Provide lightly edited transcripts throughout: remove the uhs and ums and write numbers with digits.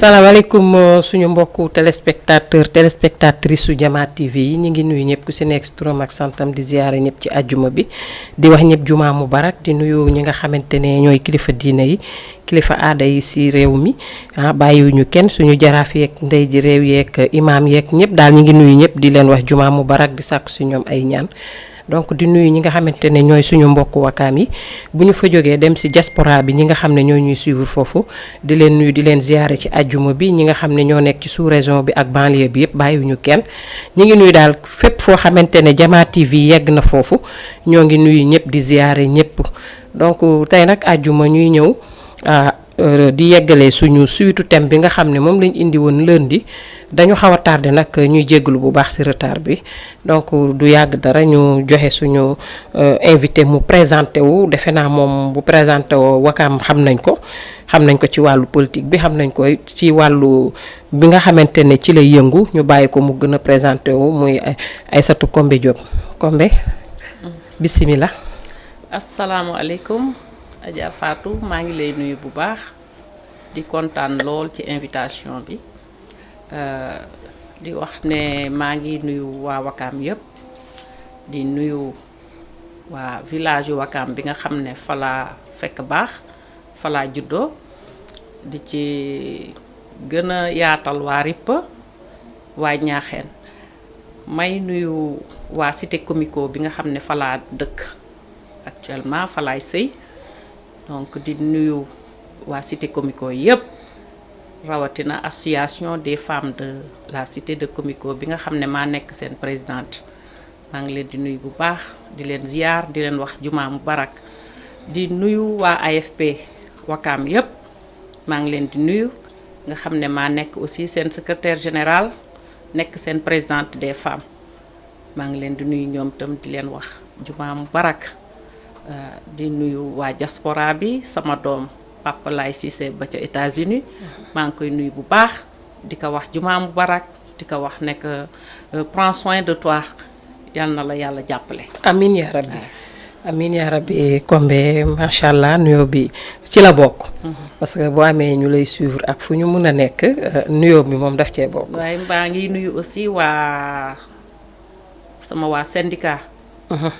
salaamaaleykum suñu mbokku téléspectatrice su Jama TV yi ñu ngi nuyu ñëpp ku si nekk si turam ak santam di ziare ñëpp ci àjjuma bi di wax ñëpp jumaa mubarak di nuyu ñi nga xamante ne ñooy kilifa diine yi kilifa aada yi si réew mi bàyyiwuñu kenn suñu jaraaf yeeg ndey ji réew yeeg imaam yeeg ñëpp daal ñu ngi nuyu ñëpp di leen wax jumaa mubarak di sàkku si ñoom ay ñaan. donc di nuyu ñi nga xamante ne ñooy suñu mbokk wakaam yi bu ñu fa jógee dem si diaspora bi ñi nga xam ne ñoo ñuy suivre foofu di leen nuyu di leen ziare ci àjjuma bi ñi nga xam ne ñoo nekk ci sous région bi ak banlieue bi yëpp bàyyiwuñu kenn ñi ngi nuyu daal fépp foo xamante ne Jama TV yegg na foofu ñoo ngi nuyu ñëpp di ziare ñëpp donc tey nag àjjuma ñuy ñëw di yeggalee suñu suitu thème bi nga xam ne moom lañ indi woon lundi dañu xaw a tardé nag ñuy jégalu bu baax ci retard bi donc du yàgg dara ñu joxe suñu invité mu présenté wu defe naa moom bu présenté woo wakaam xam nañ ko ci wàllu politique bi xam nañ ko ci wàllu bi nga xamante ne ci lay yëngu ñu bàyyi ko mu gën a présenté wu muy Aïssatou Combé Diop Combé bisimilah. asalaamaaleykum Adja Fatou maa ngi lay nuyu bu baax di kontaan lool ci invitation bi di wax ne maa ngi nuyu waa Wakaam yëpp di nuyu waa village yu Wakaam bi nga xam ne falaa fekk baax falaa juddoo di ci gën a yaatal waa Ripa waa Ñaaxeen may nuyu waa cité comico bi nga xam ne falaa dëkk actuellement falaay sëy donc di nuyu waa cité comico yëpp rawatina association des femmes de la cité de comico bi nga xam ne maa nekk seen présidente maa ngi leen di nuyu bu baax di leen ziar di leen wax jumaa mubarak di nuyu waa AFP Wakaam yëpp maa ngi leen di nuyu nga xam ne maa nekk aussi seen secrétaire général nekk seen présidente des femmes maa ngi leen di nuyu ñoom tam di leen wax jumaa mubarak di nuyu waa diaspora bi sama doom Papa Lay Cissé ba ca États-Unis maa ngi koy nuyu bu baax di ko wax jumaa mubarak di ko wax nekk prends soin de toi yal na la yàlla jàppale. amiin yaa rabbi amiin yaa rabbi Combé macha allah nuyoo bi ci la bokk. parce que boo amee ñu lay suivre ak fu ñu mun a nekk nuyoo bi moom daf cee bokk. waaye maa ngi nuyu aussi waa syndicat.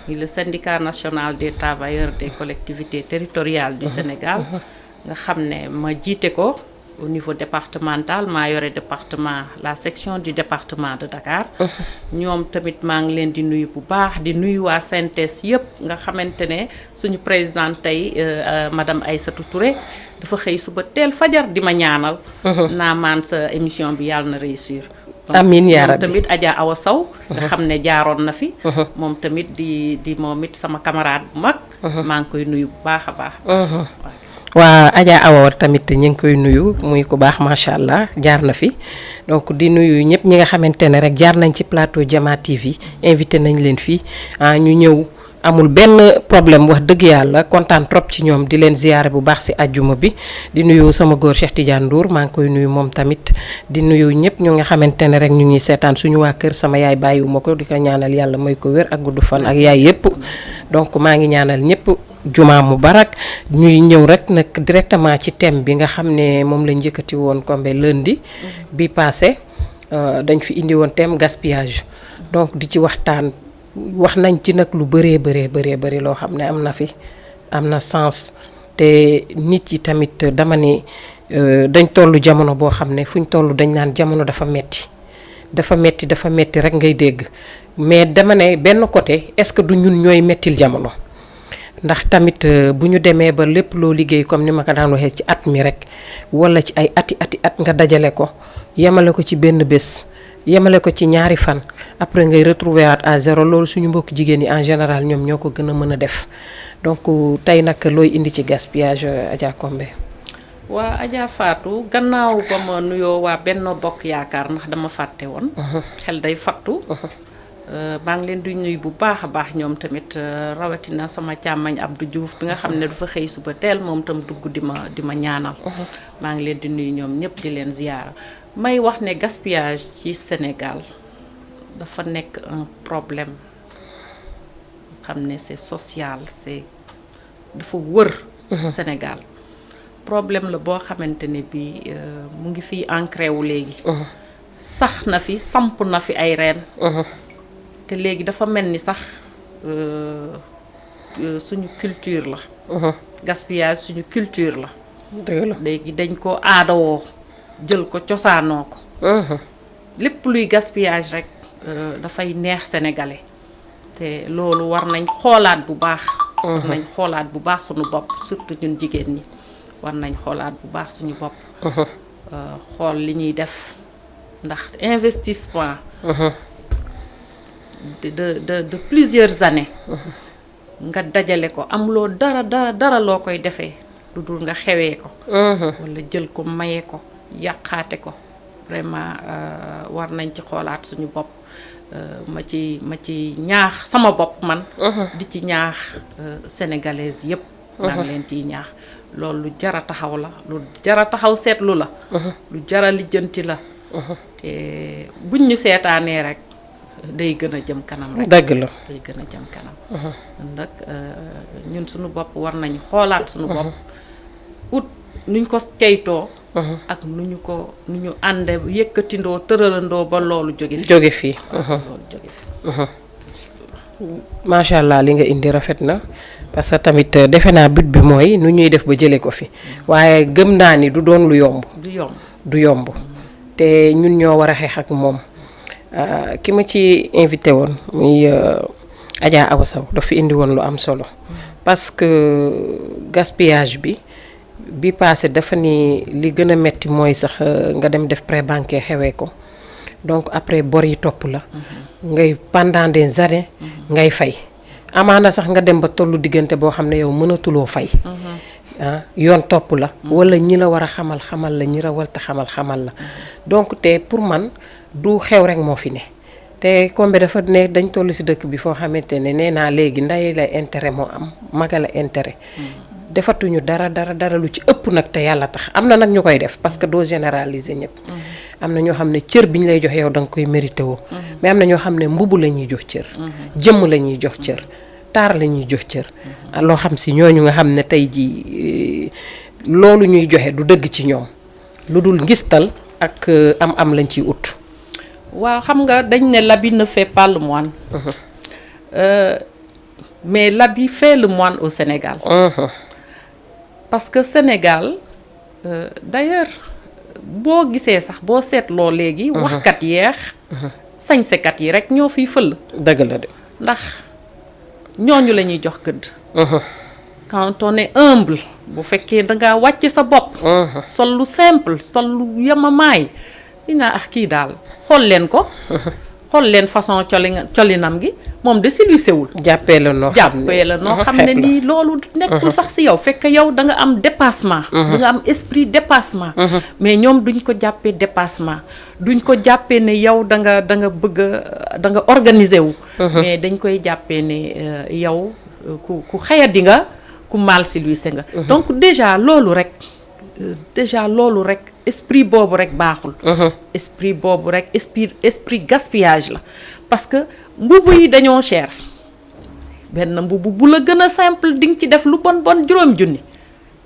Le syndicat national des travailleurs des collectivités territoriales du Sénégal nga xam ne ma jiite ko au niveau départemental maa yore département la section du département de Dakar ñoom tamit maa ngi leen di nuyu bu baax di nuyu waa synthèse yëpp nga xamante ne suñu présidente tey madame Aïssatou Touré dafa xëy suba teel fajar di ma ñaanal naa maan sa émission bi yàlla na réussir. amiin yaa rabbi tamit Adja Awa Sow nga xam ne jaaroon na fi moom tamit di moom it sama camarade bu mag maa ngi koy nuyu bu baax a baax waa Adja Awa tamit ñu ngi koy nuyu muy ku baax macha allah jaar na fi donc di nuyu ñëpp ñi nga xamante ne rek jaar nañ ci plateau Jama TV invité nañ leen fii ñu ñëw amul benn problème wax dëgg yàlla kontaan trop ci ñoom di leen ziyaare bu baax si àjjuma bi di nuyu sama góor Cheikh Tidiane Ndour maa ngi koy nuyu moom tamit di nuyu ñëpp ñu nga xamante ne rek ñu ngi seetaan suñu waa kër sama yaay bàyyiwuma ko di ko ñaanal yàlla may ko wér ak gudd fan ak yaay yëpp donc maa ngi ñaanal ñëpp jumaa mubarak ñuy ñëw rek nag directement ci thème bi nga xam ne moom la njëkkati woon Combé lundi bi passé dañ fi indi woon thème gaspillage donc di ci waxtaan wax nañ ci nag lu bëree loo xam ne am na fi am na sens te nit yi tamit dama ne dañ toll jamono boo xam ne fuñ toll dañ naan jamono dafa metti rek ngay dégg mais dama ne benn côté est-ce que du ñun ñooy mettil jamono ndax tamit bu ñu demee ba lépp loo liggéey comme ni ma ko daan waxee ci at mi rek walla ci ay ati at nga dajale ko yemale ko ci benn bés yemale ko ci ñaari fan après ngay retrouver waat à zéro loolu suñu mbokk jigéen yi en général ñoom ñoo ko gën a mën a def donc tey nag looy indi ci gaspillage Adja Combé. waa Adja Fatou gannaaw ba ma nuyoo waa Benno Bokk Yaakaar ndax dama fàtte woon. xel day fattu. maa ngi leen di nuyu bu baax a baax ñoom tamit rawatina sama càmmañ Abdou Diouf bi nga xam ne dafa xëy suba teel moom tam dugg di ma ñaanal. maa ngi leen di nuyu ñoom ñëpp di leen ziyaara. may wax ne gaspillage ci Sénégal dafa nekk un problème xam ne c'est social dafa wër Sénégal problème la boo xamante ne bi mu ngi fii ancré wu léegi. sax na fi samp na fi ay reen. te léegi dafa mel ni sax suñu culture la. gaspillage suñu culture la. dëgg la léegi dañ ko aadawoo jël ko cosaanoo ko. lépp luy gaspillage rek dafay neex sénégalais te loolu war nañ xoolaat bu baax. war nañ xoolaat bu baax suñu bopp surtout ñun jigéen ñi war nañ xoolaat bu baax suñu bopp. xool li ñuy def ndax investissement. de plusieurs années. nga dajale ko am loo dara loo koy defee lu dul nga xewee ko. walla jël ko maye ko yàqaate ko vraiment war nañ ci xoolaat suñu bopp. ma ci ñaax sama bopp man. di ci ñaax sénégalaises yépp. maa ngi leen ciy ñaax loolu lu jara taxaw la lu jara taxaw seetlu la. lu jara lijjanti la. te buñ ñu seetaanee rek day gën a jëm kanam rek. dëgg la day gën a jëm kanam. nag ñun suñu bopp war nañu xoolaat suñu bopp. ut nuñ ko ceytoo. ak nu ñu ànde yëkkatindoo tëralandoo ba loolu jóge fi. jóge fii. loolu jóge fi. macha allah li nga indi rafet na parce que tamit defe naa but bi mooy nu ñuy def ba jëlee ko fi waaye gëm naa ni du doon lu yomb. du yomb te ñun ñoo war a xeex ak moom ki ma ci invité woon muy Adja Awa Sow dafa indi woon lu am solo parce que gaspillage bi passé dafa ni li gën a metti mooy sax nga dem def prêt bancaire xewee ko donc après bor yi topp la. ngay pendant des années. ngay fay amaana sax nga dem ba tollu diggante boo xam ne yow mënatuloo fay. yoon topp la. walla ñi la war a xamal la ñi la war a xamal la. donc te pour man du xew rek moo fi ne te Combé dafa ne dañ toll ci dëkk bi foo xamante ne nee naa léegi nday la intérêt moo am maga la intérêt. defatuñu dara lu ci ëpp nag te yàlla tax am na nag ñu koy def parce que doo généraliser ñëpp. am na ñoo xam ne cër bi ñu lay jox yow da nga koy mérité woo. mais am na ñoo xam ne mbubu la ñuy jox cër. jëmm la ñuy jox cër taar la ñuy jox cër. loo xam si ñooñu nga xam ne tey jii loolu ñuy joxe du dëgg ci ñoom lu dul ngistal ak am lañ ciy ut. waaw xam nga dañ ne l'habit ne fait pas le moine. mais l'habit fait le moine au Sénégal. parce que Sénégal d'ailleurs boo gisee sax boo seetloo léegi. waxkat yeex. sañsekat yi rek ñoo fiy fël. dëgg la de. ndax ñooñu la ñuy jox gëdd. quand on est humble bu fekkee dangaa wàcce sa bopp. sol lu simple sol lu yemamaay dinaa kii daal xool leen ko. xool leen façon colinam gi moom de siluisewul. jàppee la noo xam ne nii loolu nekkul sax si yow fekk yow da nga am dépassement. da nga am esprit dépassement. mais ñoom duñ ko jàppee dépassement duñ ko jàppee ne yow da nga bëgg da nga organiser wu. mais dañ koy jàppee ne yow ku xayadi nga ku mal siluise nga. donc déjà loolu rek esprit boobu rek baaxul. esprit boobu rek esprit gaspillage la parce que mbubu yi dañoo cher benn mbubu bu la gën a simple di nga ci def lu bon juróom junni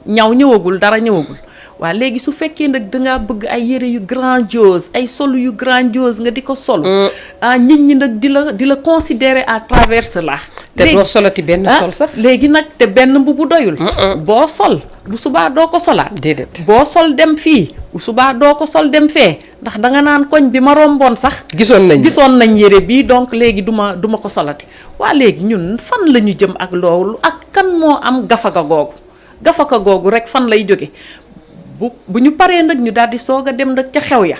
ñaw ñëwagul dara ñëwagul waa léegi su fekkee nag dangaa bëgg ay yére yu grandiose ay solu yu grandiose nga di ko solu nit ñi nag di la considérer à travers cela. te doo solati benn sol sax. léegi nag te benn mbubu doyul. boo sol bu subaa doo ko solaat. déedéet boo sol dem fii bu subaa doo ko sol dem fee ndax danga naan koñ bi ma romboon sax. gisoon nañ yére bii donc léegi du ma ko solati. waa léegi ñun fan la ñu jëm ak loolu ak kan moo am gafaka googu rek fan lay jóge bu ñu paree nag ñu daal di soog a dem nag ca xew ya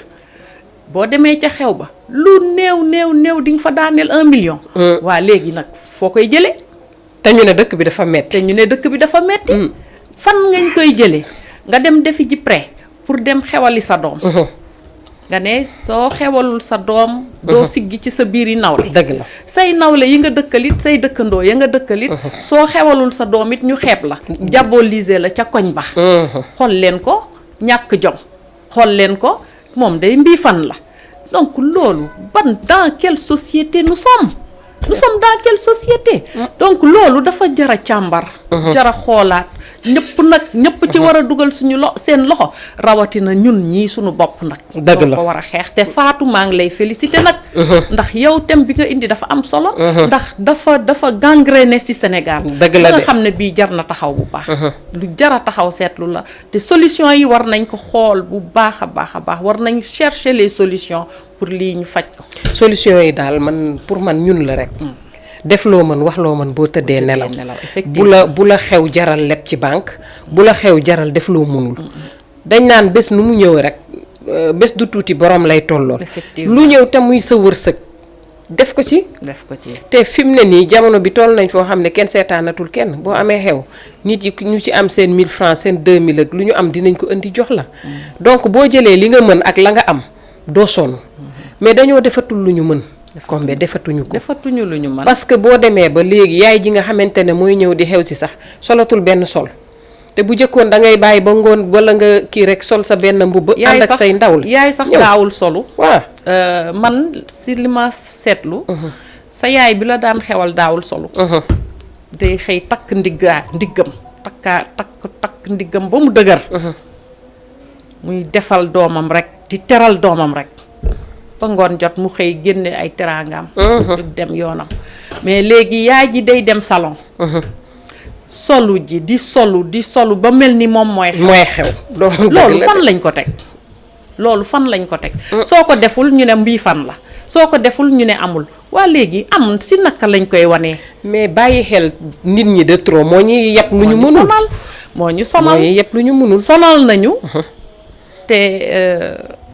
boo demee ca xew ba lu néew di nga fa daaneel 1 million. waa léegi nag foo koy jëlee. te ñu ne dëkk bi dafa metti. fan ngañ koy jëlee nga dem defi ji prêt pour dem xewali sa doom. nga ne soo xewalul sa doom. doo siggi ci sa biir yi nawle. dëgg la say nawle yi nga dëkkalit say dëkkandoo ya nga dëkkalit. soo xewalul sa doom it ñu xeeb la. diaboliser la ca koñ ba. xool leen ko ñàkk jom xool leen ko moom day mbii fan la donc loolu dans quelle société nous sommes dans quelle société. donc loolu dafa jara càmbar. jara xoolaat ñëpp ñëpp ci war a dugal suñu seen loxo rawatina ñun ñii suñu bopp nag. dëgg la ko war a xeex te Fatou maa ngi lay féliciter nag. ndax yow thème bi nga indi dafa am solo. ndax dafa gangréné ci Sénégal. dëgg la nga xam ne bii jar na taxaw bu baax. lu jar a taxaw seetlu la te solution yi war nañ ko xool bu baax a baax war nañ chercher les solutions pour lii ñu faj ko. solution yi daal man pour man ñun la rek. def loo mën wax loo mën boo tëddee nelaw bu la xew jaral leb ci banque bu la xew jaral def loo mënul dañ naan bés nu mu ñëw rek bés du tuuti borom lay tollool lu ñëw te muy sa wërsëg def ko ci te fi mu ne nii jamono bi toll nañ foo xam ne kenn seetaanatul kenn boo amee xew nit yi ñu ci am seen 1000 francs seen 2000 ak lu ñu am dinañ ko indi jox la donc boo jëlee li nga mën ak la nga am doo sonn mais dañoo defatul lu ñu mën Combé defatuñu lu ñu mën parce que boo demee ba léegi yaay ji nga xamante ne mooy ñëw di xew si sax solatul benn sol te bu jëkkoon da ngay bàyyi ba ngoon wala nga kii rek sol sa benn mbubb ànd ak say ndaw la yaay sax daawul solu waaw man si li ma seetlu sa yaay bi la daan xewal daawul solu day xëy takk ndiggam takk ndiggam ba mu dëgër muy defal doomam rek di teral doomam rek ba ngoon jot mu xëy génne ay teraangam jóg dem yoonam mais léegi yaay ji day dem salon solu ji di solu ba mel ni moom mooy xew loolu fan lañ ko teg soo ko deful ñu ne mbii fan la soo ko deful ñu ne amul waa léegi am si naka lañ koy wanee mais bàyyi xel nit ñi de trop moo ñuy yeb lu ñu mënul moo ñu sonal yeb lu ñu mënul sonal nañu te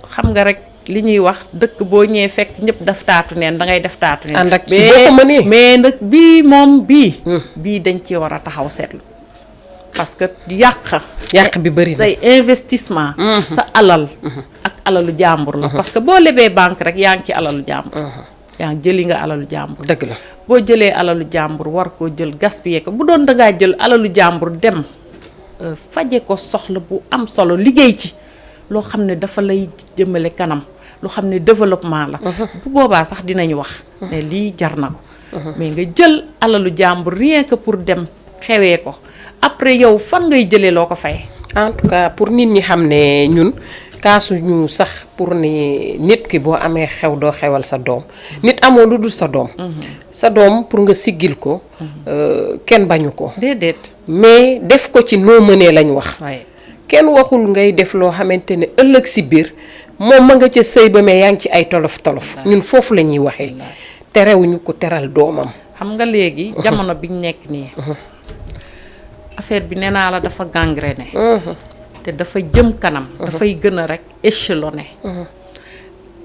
xam nga rek li ñuy wax dëkk boo ñëwee fekk ñëpp def taatu neen da ngay def taatu neen ànd ak si boo ko mënee mais nag bii dañ ci war a taxaw seetlu parce que yàq bi bëri na say investissement sa alal ak alalu jàmbur la parce que boo lebee banque rek yaa ngi ci alalu jàmbur yaa ngi jëli nga alalu jàmbur dëgg la boo jëlee alalu jàmbur war koo jël gaspiller ko bu doon dangaa jël alalu jàmbur dem faje ko soxla bu am solo liggéey ci loo xam ne dafa lay jëmale kanam loo xam ne développement la bu boobaa sax dinañu wax ne lii jar na ko mais nga jël alalu jàmbur rien que pour dem xewee ko après yow fan ngay jëlee loo ko fay en tout cas pour nit ñi xam ne ñun kaasuñu sax pour ni nit ki boo amee xew doo xewal sa doom nit amoo lu dul sa doom sa doom pour nga siggil ko kenn bañu ko déedéet mais def ko ci noo mënee lañ wax kenn waxul ngay def loo xamante ne ëllëg si biir moom ma nga ca sëy ba mais yaa ngi ci ay tolof ñun foofu la ñuy waxee terewuñu ko teral doomam xam nga léegi jamono biñ nekk nii affaire bi nee naa la dafa gangréné te dafa jëm kanam dafay gën a rek échelonné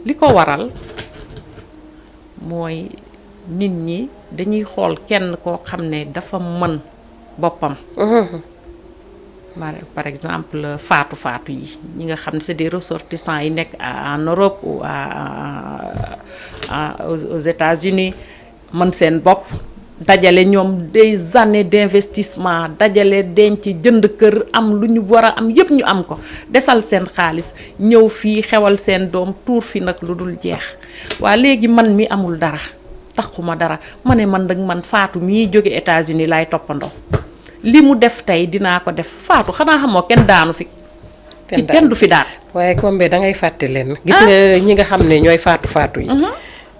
li ko waral mooy nit ñi dañuy xool kenn koo xam ne dafa mën boppam par exemple faatu yi ñi nga xam ne c'est des ressortissants yi nekk en Europe ou aux États-Unis mën seen bopp dajale ñoom des années d'investissement dajale denc jënd kër am lu ñu war a am yépp ñu am ko desal seen xaalis ñëw fii xewal seen doom tuur fi nag lu dul jeex waa léegi man mi amul dara taxuma dara ma ne man nag man faatu mii jóge États-Unis laay toppandoo li mu def tey dinaa ko def faatu xanaa xamoo kenn daanu fi kenn du fi daan waaye Combé dangay fàtte leen gis nga ñi nga xam ne ñooy faatu yi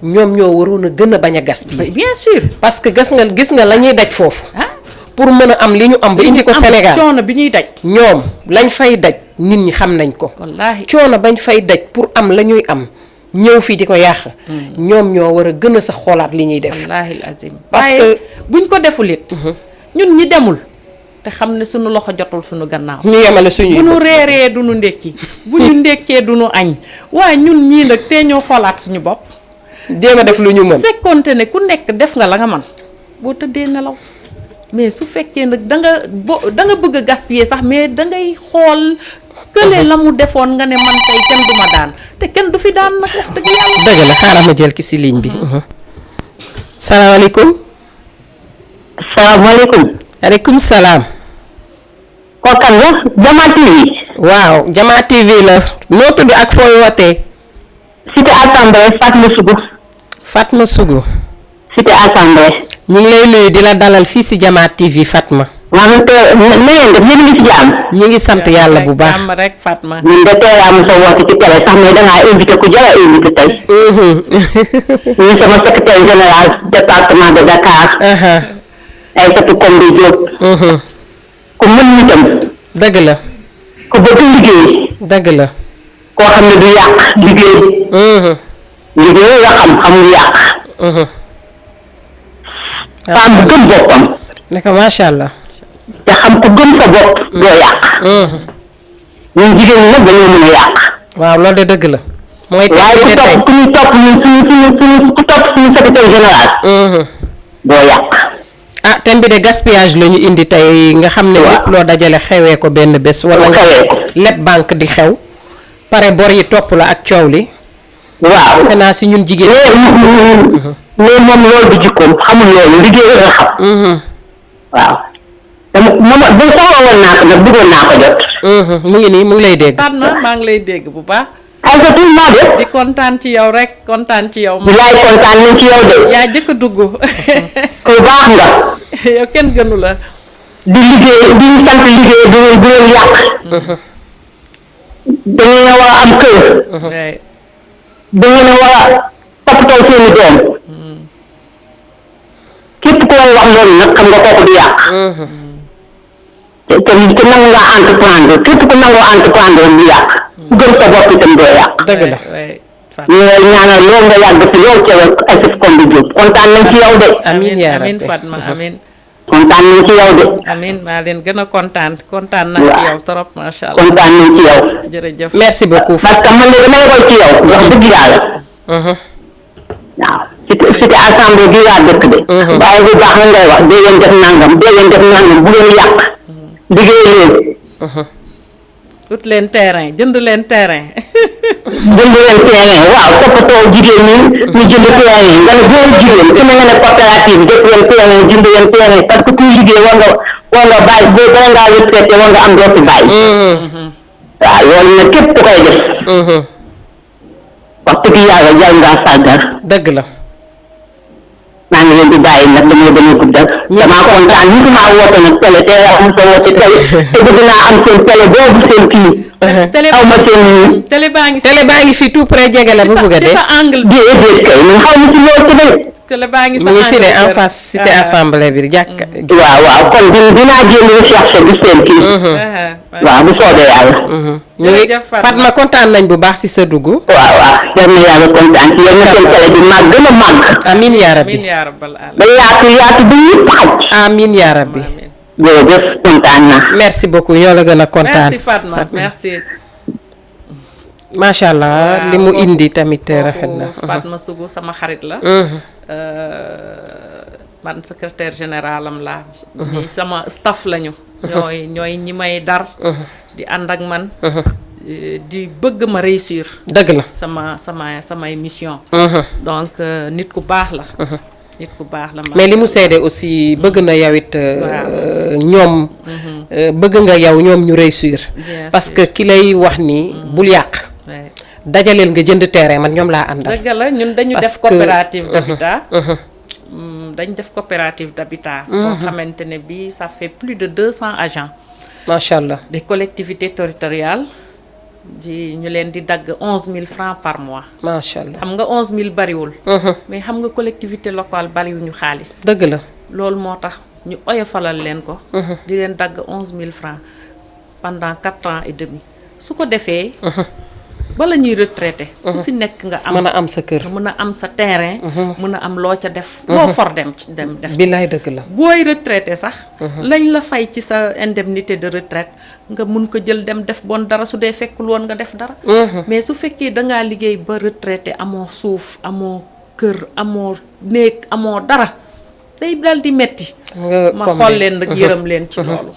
ñoom ñoo waroon a gën a bañ a gas bi bien sûr parce que gis nga la ñuy daj foofu pour mën a am li ñu am ba indi ko Sénégal coono bi ñuy daj ñoom lañ fay daj nit ñi xam nañ ko wallaahi coono bañ fay daj pour am la ñuy am ñëw fii di ko yàq ñoom ñoo war a gën a sax xoolaat li ñuy def wallaahi azim parce que buñ ko deful it ñun ñi demul te xam ne suñu loxo jotul suñu gannaaw ñu yemale suñuy bu ñu reeree du ñu ndekki bu ñu ndekkee du ñu añ waaye ñun ñii nag te ñoo xoolaat suñu bopp jéem a def lu ñu mën fekkonte ne ku nekk def nga la nga man boo tëddee nelaw mais su fekkee nag da nga bëgg a gaspiller sax mais dangay xool kële la mu defoon nga ne man tey kenn du ma daan te kenn du fi daan nag wax dëgg yàlla dëgg la xaaral ma jël ki si ligne bi salaamaaleykum salaamaaleykum aleykum salaam kookan la Jama TV waaw Jama TV la noo tudd ak fooy wootee cité Assemblée Fatma Sougou cité Assemblée ñu ngi lay nuyu di la dalal fii si Jama TV Fatma maanaam te na ngeen def yéen ngi ci jàmm. ñi ngi sant yàlla bu baax. jàmm rek Fatma. ñun de tey laa mos a woote ci télé sax mais dangaa invité ku jar a invité tey. ñu sama secrétaire général département de Dakar. Aïssatou Kombe Diop. ku mën nitam. dëgg la. ku bëgg liggéey. dëgg la. koo xam ne du yàq liggéey. liggéey nga xamul yàq. femme bu gëm boppam. naka macha allah. te xam ku gëm sa bopp doo yàq. ñun jigéen ñi nag dañoo mën a yàq. waaw loolu de dëgg la. mooy waaye ku topp ku ñu topp ñun ku topp suñu secrétaire général. doo yàq. ah thème bi de gaspillage la ñu indi tey nga xam ne lépp loo dajale xewee ko benn bés. wala nga leb banque di xew. pare bor yi topp la ak coow li. waaw defe naa si ñun jigéen. mais moom loolu du jikkoom xamul loolu liggéey nga xam. waaw. dama bu soxla woon naa ko nag bëggoon naa ko jot. mu ngi nii mu ngi lay dégg. Fatma maa ngi lay dégg bu baax. Aïssatou maa def. di kontaan ci yow rek kontaan ci yow. bilaay kontaan nañ ci yow de. yaa jëkk a dugg. ku baax nga. yow kenn gënu la. di liggéey di sant liggéey du leen yàq. dañu war a am kër. dañu war a toppatoo seeni doom. képp ku lay wax loolu nag xam nga kooku du yàq. te nangu nga entreprendre képp ku nangoo entreprendre du yàq. ku gëm sa bopp itam doo yàq. dëgg la. ñu ngi lay ñaanal loolu nga yàgg fi loolu ca Aïssatou Kombe Diop kontaan nañ ci yow de. amiin amiin Fatma amiin. kontaan nañ ci yow de. amiin maa leen gën a kontaan naa ci yow trop macha allah. kontaan nañ ci yow. jërëjëf merci beaucoup. parce que man de damay roy ci yow wax dëgg yàlla. waaw cité assemblée bi laa dëkk de. waaye bu baax la ngay wax dee leen def nangam bu leen yàq. liggéey leen. ut leen terrain jënd leen terrain. waaw toppatoo jigéen ñi ñu jënd terrain nga ne góor jigéen su ma nga ne coopérative def leen terrain jënd leen terrain parce que kuy liggéey war nga bàyyi boo bala ngaa retraité war nga am doo fi bàyyi. waaw loolu nag képp ku koy def. wax dëgg yàlla jàll ngaa sàggar. dëgg la. maa ngi leen di bàyyi nag dama guddal. damaa kontaan ñu maa woote nag télé te am sa woote télé te bëgg naa am seen télé boobu seen kii. xaw ma seen. télé baa ngi fi tout près jege la ba bëgg a dee. ci sa angle bi déedéet kay man xaw ma ci loolu tamit. télé baa ngi sa mu ngi fi angle ne en face cité assemblée bi jàkk. waaw kon dinaa jéem recherche bi seen kii. waaw bu soobee yàlla. ñu ngi Fatma kontaan nañ bu baax si sa dugg. waaw yal na yàlla kontaan ci yal na seen télé bi màgg gën a màgg. amiin yaa rabbi. amiin yaa rabbal aalamiin. ba yaatu bi ñëpp xaj. amiin yaa rabbi. jërëjëf kontaan naa. merci beaucoup ñoo la gën a kontaan. merci Fatma merci. macha allah li mu indi tamit rafet na. Fatma Sougou sama xarit la. man secrétaire général am laa. ñi sama staff lañu. ñooy ñi may dar. di ànd ak man. di bëgg ma réussir. dëgg la samay mission. donc nit ku baax la. nit ku baax la mais li mu seede aussi bëgg na yow it ñoom. bëgg nga yow ñoom ñu réussir. parce que ki lay wax ni bul yàq. dajaleel nga jënd terrain man ñoom laa àndal. dëgg la ñun dañu def coopérative d'habitat. dañ def coopérative d'habitat. boo xamante ne bii ça fait plus de 200 agents. macha allah des collectivités territoriales ñu leen di dagg 11 000 francs par mois. macha allah xam nga 11 000 bariwul. mais xam nga collectivité locale bariwuñu xaalis. dëgg la loolu moo tax ñu oyofalal leen ko. di leen dagg 11 000 francs pendant 4 ans et demi su ko defee. bala ñuy retraité. ku si nekk nga am mën a am sa kër. mën a am sa terrain. mën a am loo ca def. loo for dem def. billaay dëgg la. booy retraité sax. lañ la fay ci sa indemnité de retraite nga mun ko jël dem def bon dara su dee fekkul woon nga def dara. mais su fekkee dangaa liggéey ba retraité amoo suuf amoo kër amoo néeg amoo dara day dal di metti ma xool leen nag yërëm leen ci loolu.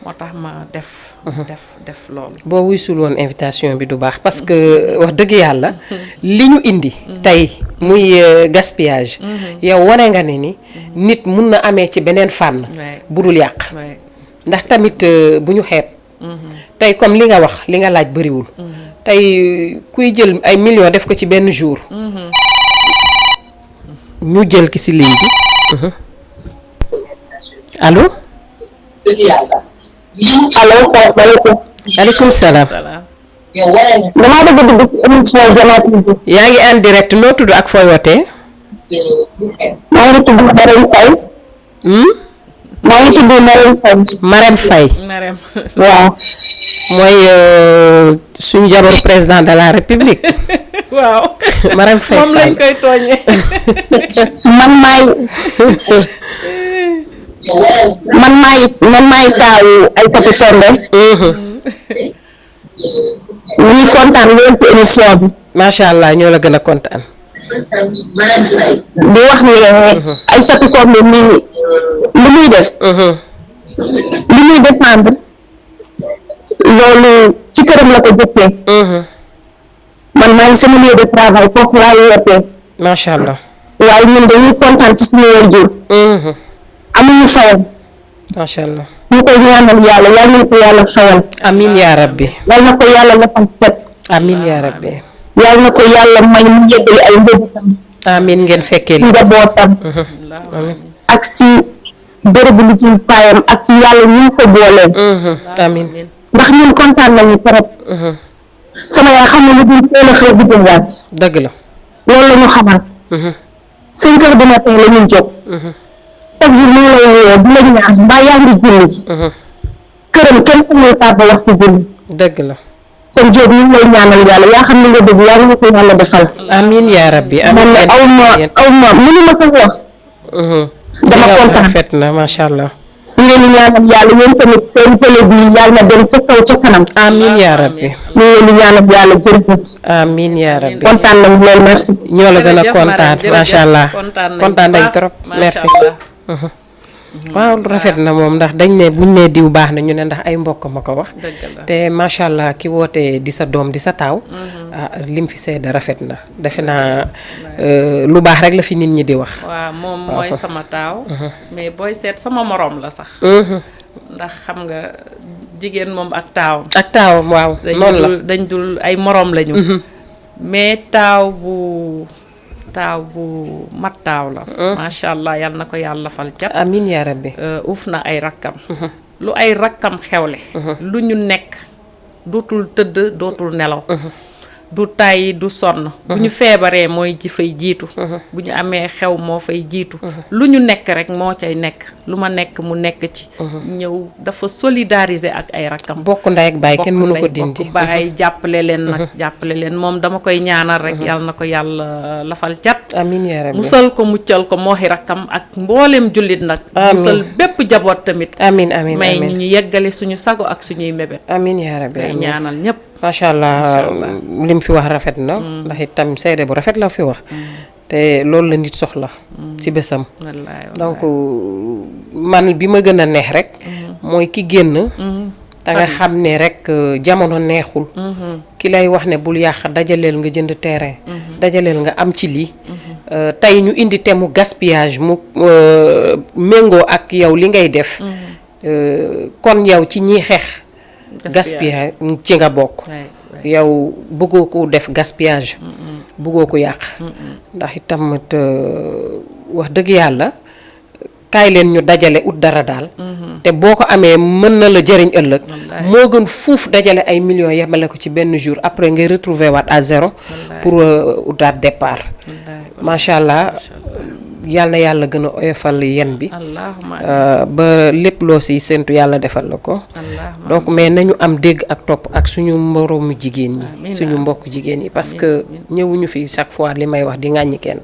moo tax ma def loolu. boo wuysul woon invitation bi du baax parce que wax dëgg yàlla li ñu indi tey muy gaspillage yow wane nga ne ni nit mun na amee ci beneen fànn bu dul yàq ndax tamit bu ñu xeeb tey comme li nga wax li nga laaj bëriwul tey kuy jël ay millions def ko ci benn jour ñu jël ki si ligne bi allo allo salaamaaleykum. aleykum salaam. damaa bëgg a dugg ci émission Jama TV. yaa ngi en direct noo tudd ak fooy wootee. maa ngi tudd Marème Faye. maa ngi tudd Marème Faye. Marème Faye. Marème. waaw. mooy suñu jabaru président de la république. waaw. Marème Faye moom lañ koy tooñee. man maay taawu Aïssatou Sondé. ñuy kontaan lool ci émission bi. macha allah ñoo la gën a kontaan. di wax ne Aïssatou Sondé mi li muy def. li muy défendre loolu ci këram la ko jëkkee. man maa ngi sama lieu de travail foofu laa wootee. macha allah. waaye ñun dañuy kontaan ci suñu waajur. amuñu fayal. macha allah. ñu koy ñaanal yàlla yal na ko yàlla fayal. amiin yaa rabbi. yal na ko yàlla lafal cet. amiin yaa rabbi. yal na ko yàlla may mu yëgali ay njabootam. amiin ngeen fekkee li. njabootam. ak si bërëbu liggéeyukaayam ak si yàlla ñu ko booleen. amiin. ndax ñun kontaan nañu trop. sama yaay xam ne lu dul teel a xëy guddi wàcc. dëgg la. loolu la ñu xamal. 5 heures du matin la ñuy jóg. chaque jour mu ngi lay woo di la ñaax mbaa yaa ngi julli. këram kenn fu muy tàbb waxtu julli. dëgg la. kon Diop ñu ngi lay ñaanal yàlla yaa xam ne nga dégg yaa ngi ko yàlla defal. amiin yaa rabbi. amiin man aw ma mënuma sax wax. dama kontaan rafet na macha allah. ñu leen di ñaanal yàlla yéen tamit seen télé bi yàlla na dem ca kaw ca kanam. amiin yaa rabbi. ñu leen di ñaanal yàlla jërëjëf. amiin yaa rabbi. kontaan nañu lool merci. ñoo la gën a kontaan macha allah. kontaan nañ trop merci. waaw rafet na moom ndax dañ ne buñ ne diw baax na ñu ne ndax ay mbokk ma ko wax. te macha allah ki woote di sa doom di sa taaw. lim fi seede rafet na defe naa lu baax rek la fi nit ñi di wax. waaw moom mooy sama taaw. mais booy seet sama morom la sax. ndax xam nga jigéen moom ak taawam. ak taawam waaw noonu la dañ dul ay morom lañu. mais taaw bu mat taaw la. macha allah yal na ko yàlla fal cat. amiin yaa rabbi. uuf na ay rakkam. lu ay rakkam xewle. lu ñu nekk dootul tëdd dootul nelaw. du tàyyi du sonn. bu ñu feebaree mooy ji fay jiitu. bu ñu amee xew moo fay jiitu. lu ñu nekk rek moo cay nekk lu ma nekk mu nekk ci. ñëw dafa solidariser ak ay rakkam. bokk ndey ak baay kenn mënu ko dindi. bokk baay jàppale leen nag. jàppale leen moom dama koy ñaanal rek yàlla na ko yàlla lafal cat. amiin yaa rabbi. musal ko muccal ko mooxi rakkam ak mboolem jullit nag. musal bépp jaboot tamit. amiin amiin may ñu yeggale suñu sago ak suñuy mébét. amiin yaa rabbi. may ñaanal ñëpp. macha allah lim fi wax rafet na. ndax itam seede bu rafet la fi wax. te loolu la nit soxla. ci bésam. donc man bi ma gën a neex rek. mooy ki génn. da nga xam ne rek jamono neexul. ki lay wax ne bul yàq dajaleel nga jënd terrain. dajaleel nga am ci lii. tey ñu indi thème mu gaspillage mu méngoo ak yow li ngay def. kon yow ci ñiy xeex. gaspillage ci nga bokk. yow bëggoo ko def gaspillage. bëggoo ko yàq. ndax itam wax dëgg yàlla kaay leen ñu dajale ut dara daal. te boo ko amee mën na la jëriñ ëllëg. moo gën fuuf dajale ay millions yemale ko ci benn jour après ngay retrouver waat à zéro. pour utaat départ. macha allah. yàlla na yàlla gën a oyofal yen bi. ba lépp loo siy séntu yàlla defal la ko. donc mais nañu am dégg ak topp ak suñu moroomu jigéen ñi. suñu mbokk jigéen ñi parce que ñëwuñu fi chaque fois li may wax di ŋàññi kenn.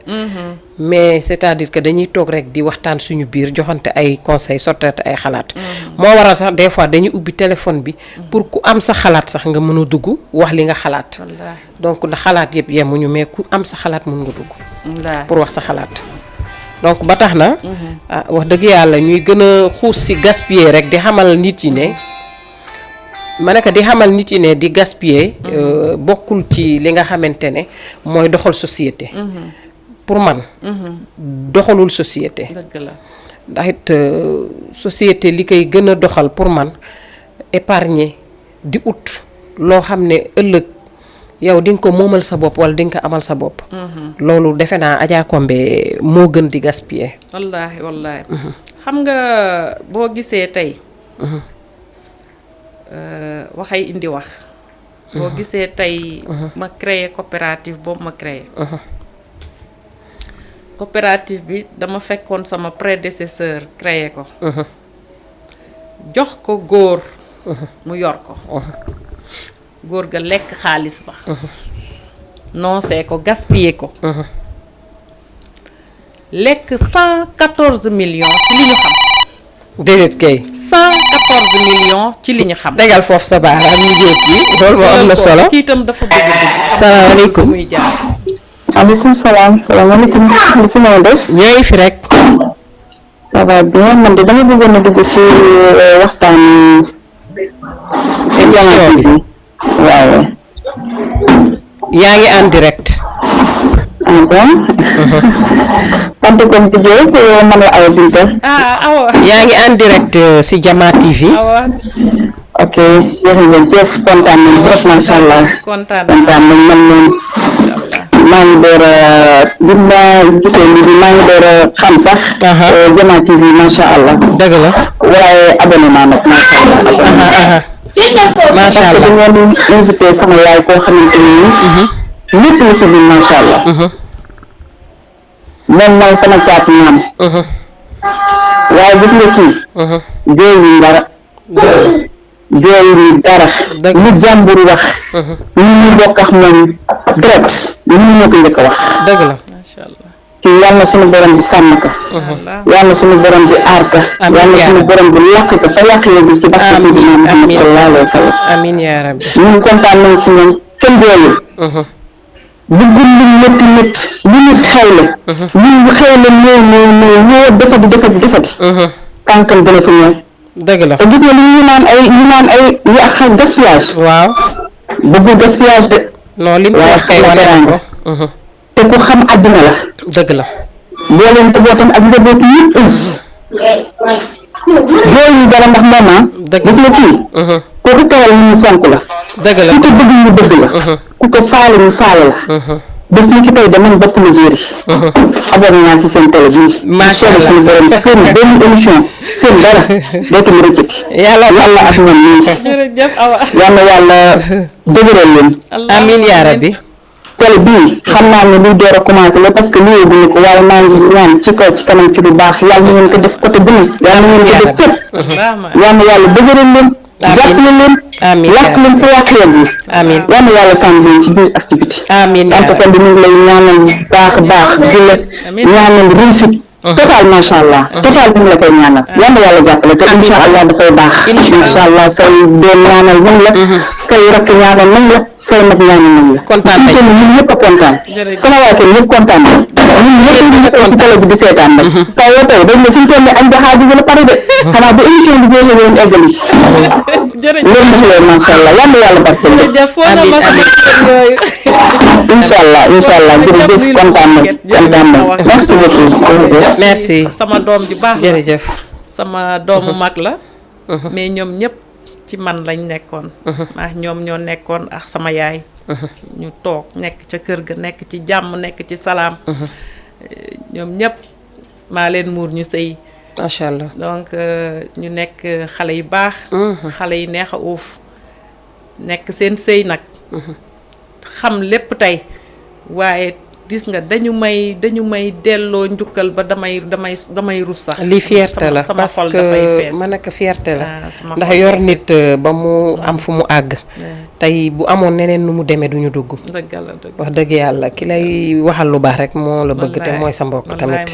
mais c'est-à-dire que dañuy toog rek di waxtaan suñu biir joxante ay conseils sottante ay xalaat. moo waral sax des fois dañuy ubbi téléphone bi. pour ku am sa xalaat sax nga mën a dugg wax li nga xalaat. donc ndax xalaat yëpp yemuñu mais ku am sa xalaat mën nga dugg. pour wax sa xalaat. donc ba tax na wax dëgg yàlla ñuy gën a xuus ci gaspiller rek di xamal nit yi ne ma ne ko di xamal nit yi ne di gaspiller bokkul ci li nga xamante ne mooy doxal société. pour man doxalul société. dëgg la ndax it société li koy gën a doxal pour man épargner di ut loo xam ne ëllëg yow di nga ko moomal sa bopp wala di nga ko amal sa bopp. loolu defe naa Adja Combé moo gën di gaspiller. wallaahi wallaahi. xam nga boo gisee tey waxay indi wax. boo gisee tey ma créé coopérative boobu ma créé. coopérative bi dama fekkoon sama prédécesseur créé ko. jox ko góor. mu yor ko. góor ga lekk xaalis ba. noosee ko gaspillé ko. lekk 114 millions ci li ñu xam. déedéet kay. 114 millions ci li ñu xam. tegal foofu sa baaraam ñu jéeg yi loolu moo am na solo. kii itam dafa bëgg a dugg. salaamaaleykum. muy jaar. maaleykum salaam salaamaaleykum li fi may def. ñooy fi rek. ça va bien man de dama bëggoon a dugg ci waxtaan émission bi waaw. yaa ngi en direct. bon. tante comme di Diop man la Awa Binta. Awa. yaa ngi en direct si Jama TV. Awa. ok jërëjëf kontaan nañ trop macha allah. kontaan nañ man moom maa ngi door a bi ma gisee lii bi maa ngi door a xam sax. Jama TV macha allah. dëgg la. waaye abonnement nag macha allah. macha allah parce que dañoo invité sama yaay koo xamante ni. lépp lu si biir macha allah. moom mooy sama caatu maam. waaye gis nga kii. jooyuñ dara. jooyuñ dara. lu jàmbur wax. ñun ñu bokk ak moom direct ñun ñoo ko njëkk a wax. dëgg la. macha allah. kii yal na suñu borom bi sàmm ko. yal na suñu borom bi aar ko. yal na suñu borom bi làkk ko fa làkk yooyu ci barke Seydina Muhammad sallallahu alayhi wa sallam. amiin yaa rabbi. ñun kontaan nañ si ñoom kenn jooyul. bëggul lu métti métti lu nit xewle. lu xewle ñoo defati. tànkam dana fi ñëw. dëgg la. te gis nga li ñu naan ay yàq gaspillage. waaw. bëggul gaspillage de. non li mu wax kay wane na ko. te ku xam àddina la. dëgg la. boo leen njabootam ak njabootu yëpp jooyu dara ndax moom gis nga kii. kooku teral ñu fonk la. dëgg la. ku ko bëgg ñu bëgg la. ku ko faale ñu faale la. bés ni ki tey de man bopp na jéeri. abonné naa si seen télé bii. macha allah suñu borom seen benn émission seen dara dootuñu rëccati. yàlla ak ñoom nii. jërëjëf Awa. yal na yàlla dëgëral leen. amiin yaa rabbi. télé bii xam naa ne luy door a commencé la parce que lii bu ñu ko waaye maa ngi ñaan ci kaw ci kanam ci lu baax yàlla na ngeen ko def côté bu ne. yàlla na ngeen ko def fépp. yal na yàlla dëgëral leen. jàppale leen. amiin lakk leen fa yàq leen bi. amiin yal na yàlla sàmm leen ci biir ak ci biti. amiin yaa rabbi kon ñu ngi lay ñaanal baax di la ñaanal réussite. total macha allah. total bi mu la koy ñaanal. yal na yàlla jàppale te incha allah dafay baax. incha allah say doom ñaanal nañ la. say rakk ñaanal nañ la. say mag ñaanal nañ la. kontaan nañ ñun ñëpp a kontaan. sama waa kër ñëpp kontaan nañ. ñun ñëpp ñu nekk ci télé bi di seetaan nag. tey dañ ne fi ñu toll nii añ ba xaaju wala pare de. xanaa bu émission bi jeexee woon eggali. loolu dafa leen macha allah yal na yàlla barkeel leen. incha allah jërëjëf kontaan nañ. merci beaucoup. merci. sama doom ju baax jërëjëf. sama doomu mag la. mais ñoom ñëpp ci man lañ nekkoon. ñoom ñoo nekkoon ak sama yaay. ñu toog nekk ca kër ga nekk ci jàmm nekk ci salaam. ñoom ñëpp maa leen muur ñu sëy. macha allah. donc ñu nekk xale yu baax. xale yi neex a uuf. nekk seen sëy nag. xam lépp tey waaye gis nga dañu may delloo njukkal ba damay rus sax. lii fierté la sama parce xol dafay fees. que mën a ko fierté la. ndax xol yor nit ba mu am fu mu àgg. tey bu amoon neneen nu mu demee duñu dugg. dëgg la dëgg wax dëgg yàlla ki lay waxal lu baax rek moo la bëgg te mooy sa mbokk tamit.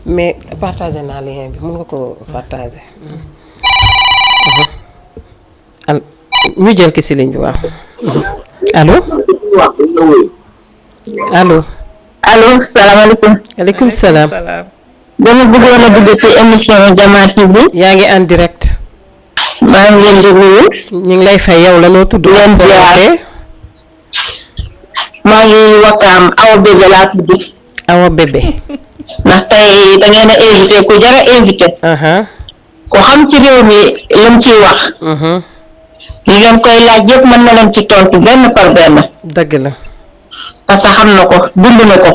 mais partagé naa lien bi mun nga ko partagé. ñu jël ki si ligne bi waaw. allo. allo salaamaaleykum. aleykum salaam. dama bëggoon a dugg ci émission Jama TV. yaa ngi en direct. maa ngi leen di nuyu. ñu ngi lay fay yow la noo tudd. leen ziar. maa ngi Wakaam Awa Bébé laa tudd. Awa Bébé. ndax tey da ngeen a invité ku jar a invité. ko xam ci réew mi lam ciy wax. li ngeen koy laaj yëpp mën na leen ci tontu benn par benn. dëgg la. parce que xam na ko dund na ko.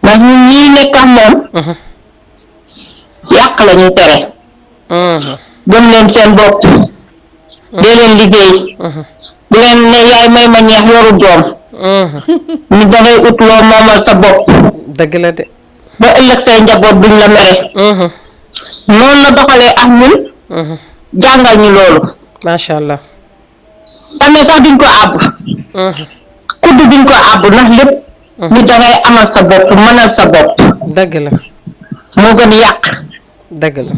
ndax ñun ñii nekk ak moom. yàq la ñuy tere. gëm leen seen bopp dee leen liggéey bu leen ne yaay may ma ñeex yoru doom ni dangay ut loo moomal sa bopp dëgg la de. ba ëllëg say njaboot duñ la mere noonu la doxalee ak ñun jàngal ñu loolu macha allah. tamit sax duñ ko àbb kudd duñ ko àbb ndax lépp ni dangay amal sa bopp mënal sa bopp dëgg la. moo gën yàq dëgg la.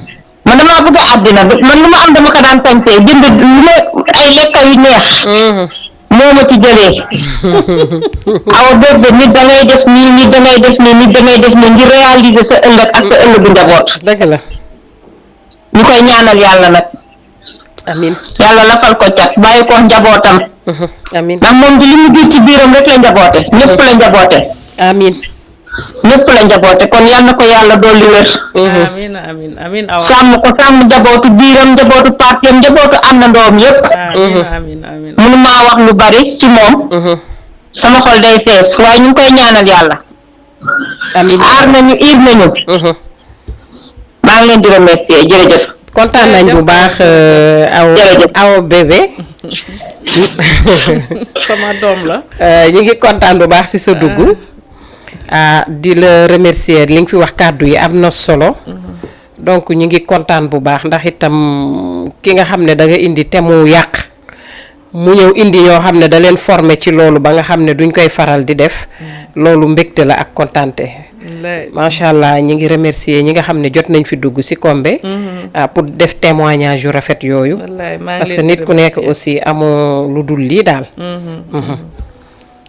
man damaa bëgg àddina man lu ma am dama ko daan sañsee jënd lu ma ay lekka yu neex moo ma ci jëlee aw bébé nit dangay def nii nit dangay def nii nit dangay def nii ngir réaliser sa ëllëg ak sa ëllëgu njaboot dëgg la. ñu koy ñaanal yàlla nag amin yàlla lafal ko cat bàyyi ko njabootam amin ndax moom di li mu jur ci biiram rek la njaboote ñëpp la njaboote amin ñëpp la njaboote kon yal na ko yàlla dolli wér amiin awa sàmm ko sàmm njabootu biiram njabootu parteem njabootu àndandoom yëpp amiin mënu maa wax lu bari ci moom sama xol day fees waaye ñu ngi koy ñaanal yàlla amin aar nañu iir nañu maa ngi leen di remercier jërëjëf kontaan nañ bu baax aw bébé sama doom la ñu ngi kontaan bu baax ci sa dugg di la remercier li nga fi wax kàddu yi am na solo donc ñu ngi kontaan bu baax ndax itam ki nga xam ne da nga indi te mu yàq mu ñëw indi ñoo xam ne da leen formé ci loolu ba nga xam ne duñ koy faral di def loolu mbégte la ak kontaante macha allah ñi ngi remercier ñi nga xam ne jot nañ fi dugg ci Kombe pour def témoignage yu rafet yooyu parce que nit ku nekk aussi amoo lu dul lii daal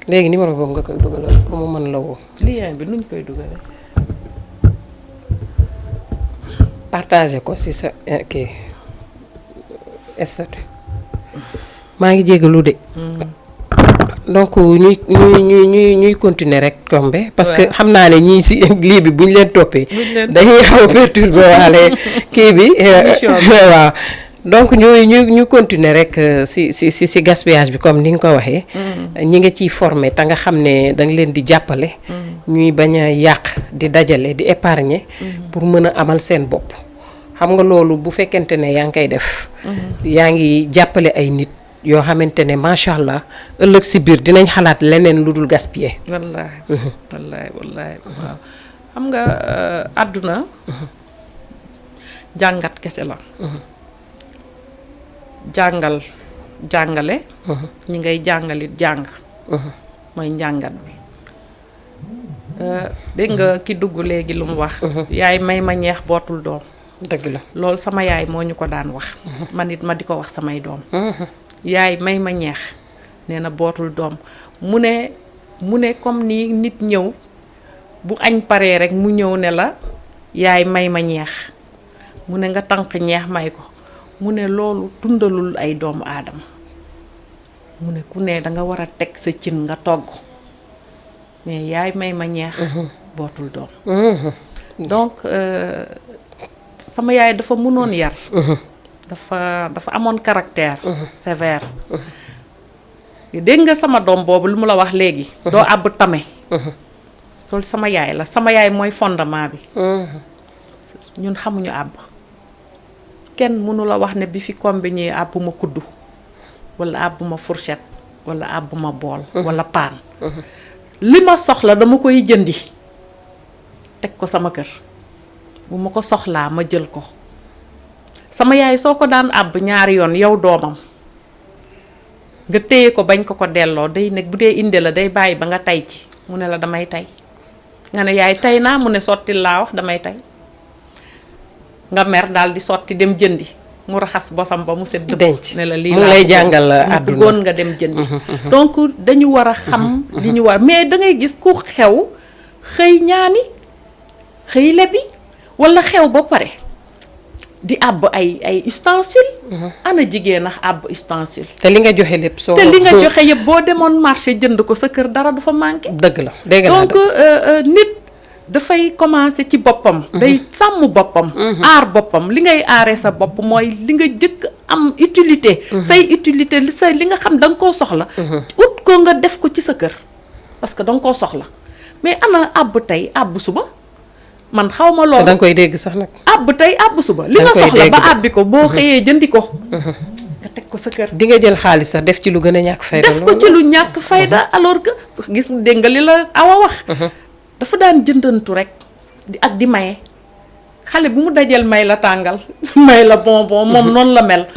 léegi numéro boobu nga koy dugalal pour mu mën la woo lien bi nuñ koy dugalee partager ko ci sa kii statut maa ngi jégalu de donc ñuy continuer rek Kombe parce que xam naa ne ñii ci lii bi buñ leen toppee dañuy xaw a perturber waale kii bi waaw donc ñu continuer rek ci gaspillage bi comme ni nga ko waxee ñi nga ciy former te nga xam ne danga leen di jàppale ñuy bañ a yàq di dajale di épargner pour mën a amal seen bopp xam nga loolu bu fekkente ne yaa ngi koy def yaa ngi jàppale ay nit yoo xamante ne macha allah ëllëg ci biir dinañ xalaat leneen lu dul gaspiller wallaahi waaw xam nga àdduna jàngat kese la jàngale ñi ngay jàngalit jàng mooy njàngat bi dégg nga ki dugg léegi lu mu wax yaay may ma ñeex bootul doom dëgg la loolu sama yaay moo ñu ko daan wax man it ma di ko wax samay doom yaay may ma ñeex nee na bootul doom mu ne comme ni nit ñëw bu añ paree rek mu ñëw ne la yaay may ma ñeex mu ne nga tànq ñeex may ko mu ne loolu dundalul ay doomu aadama mu ne ku ne danga war a teg sa cin nga togg mais yaay may ma ñeex bootul doom donc sama yaay dafa mënoon yar dafa amoon caractère sévère dégg nga sama doom boobu lu mu la wax léegi doo àbb tame sol sama yaay la sama yaay mooy fondement bi ñun xamuñu àbb kenn mënu la wax ne bi fi Kombe ñëwee àbb ma kuddu wala àbb ma fourchette wala àbb ma bool wala paan li ma soxla dama koy jëndi teg ko sama kër bu ma ko soxlaa ma jël ko sama yaay soo ko daan àbb ñaari yoon yow doomam nga téye ko bañ ko delloo day nekk bu dee inde la day bàyyi ba nga tay ci mu ne la damay tay nga ne yaay tay naa mu ne sottil laa wax damay tay nga mer daal di sotti dem jëndi mu raxas bosam ba mu set denc ne la lii mu lay jàngal àdduna bëggoon nga dem jëndi donc dañu war a xam li ñu war mais dangay gis ku xew xëy ñaani xëy lebi walla xew ba pare di àbb ay ustensile ana jigéen ak àbb ustensile te li nga joxe lépp soo te li nga joxe yëpp boo demoon marché jënd ko sa kër dara du fa manqué dëgg la dégg donc nit dafay commencer ci boppam day sàmm boppam aar boppam li ngay aaree sa bopp mooy li nga jëkk am utilité say utilité li nga xam da nga koo soxla ut ko nga def ko ci sa kër parce que da nga koo soxla mais ana àbb tey àbb suba man xaw ma te loolu. da nga koy dégg sax nag. àbb tey àbb suba. li nga koy soxla dégg ba de. àbbi ko boo xëyee jëndi ko. nga teg ko sa kër. di nga jël xaalis sax def ci lu gën a ñàkk fayda. def ko ci lu ñàkk fayda alors que gis dégg nga li la Awa wax. dafa daan jëndantu rek di maye. xale bu mu dajal may la tàngal may la bonbon moom noonu la mel.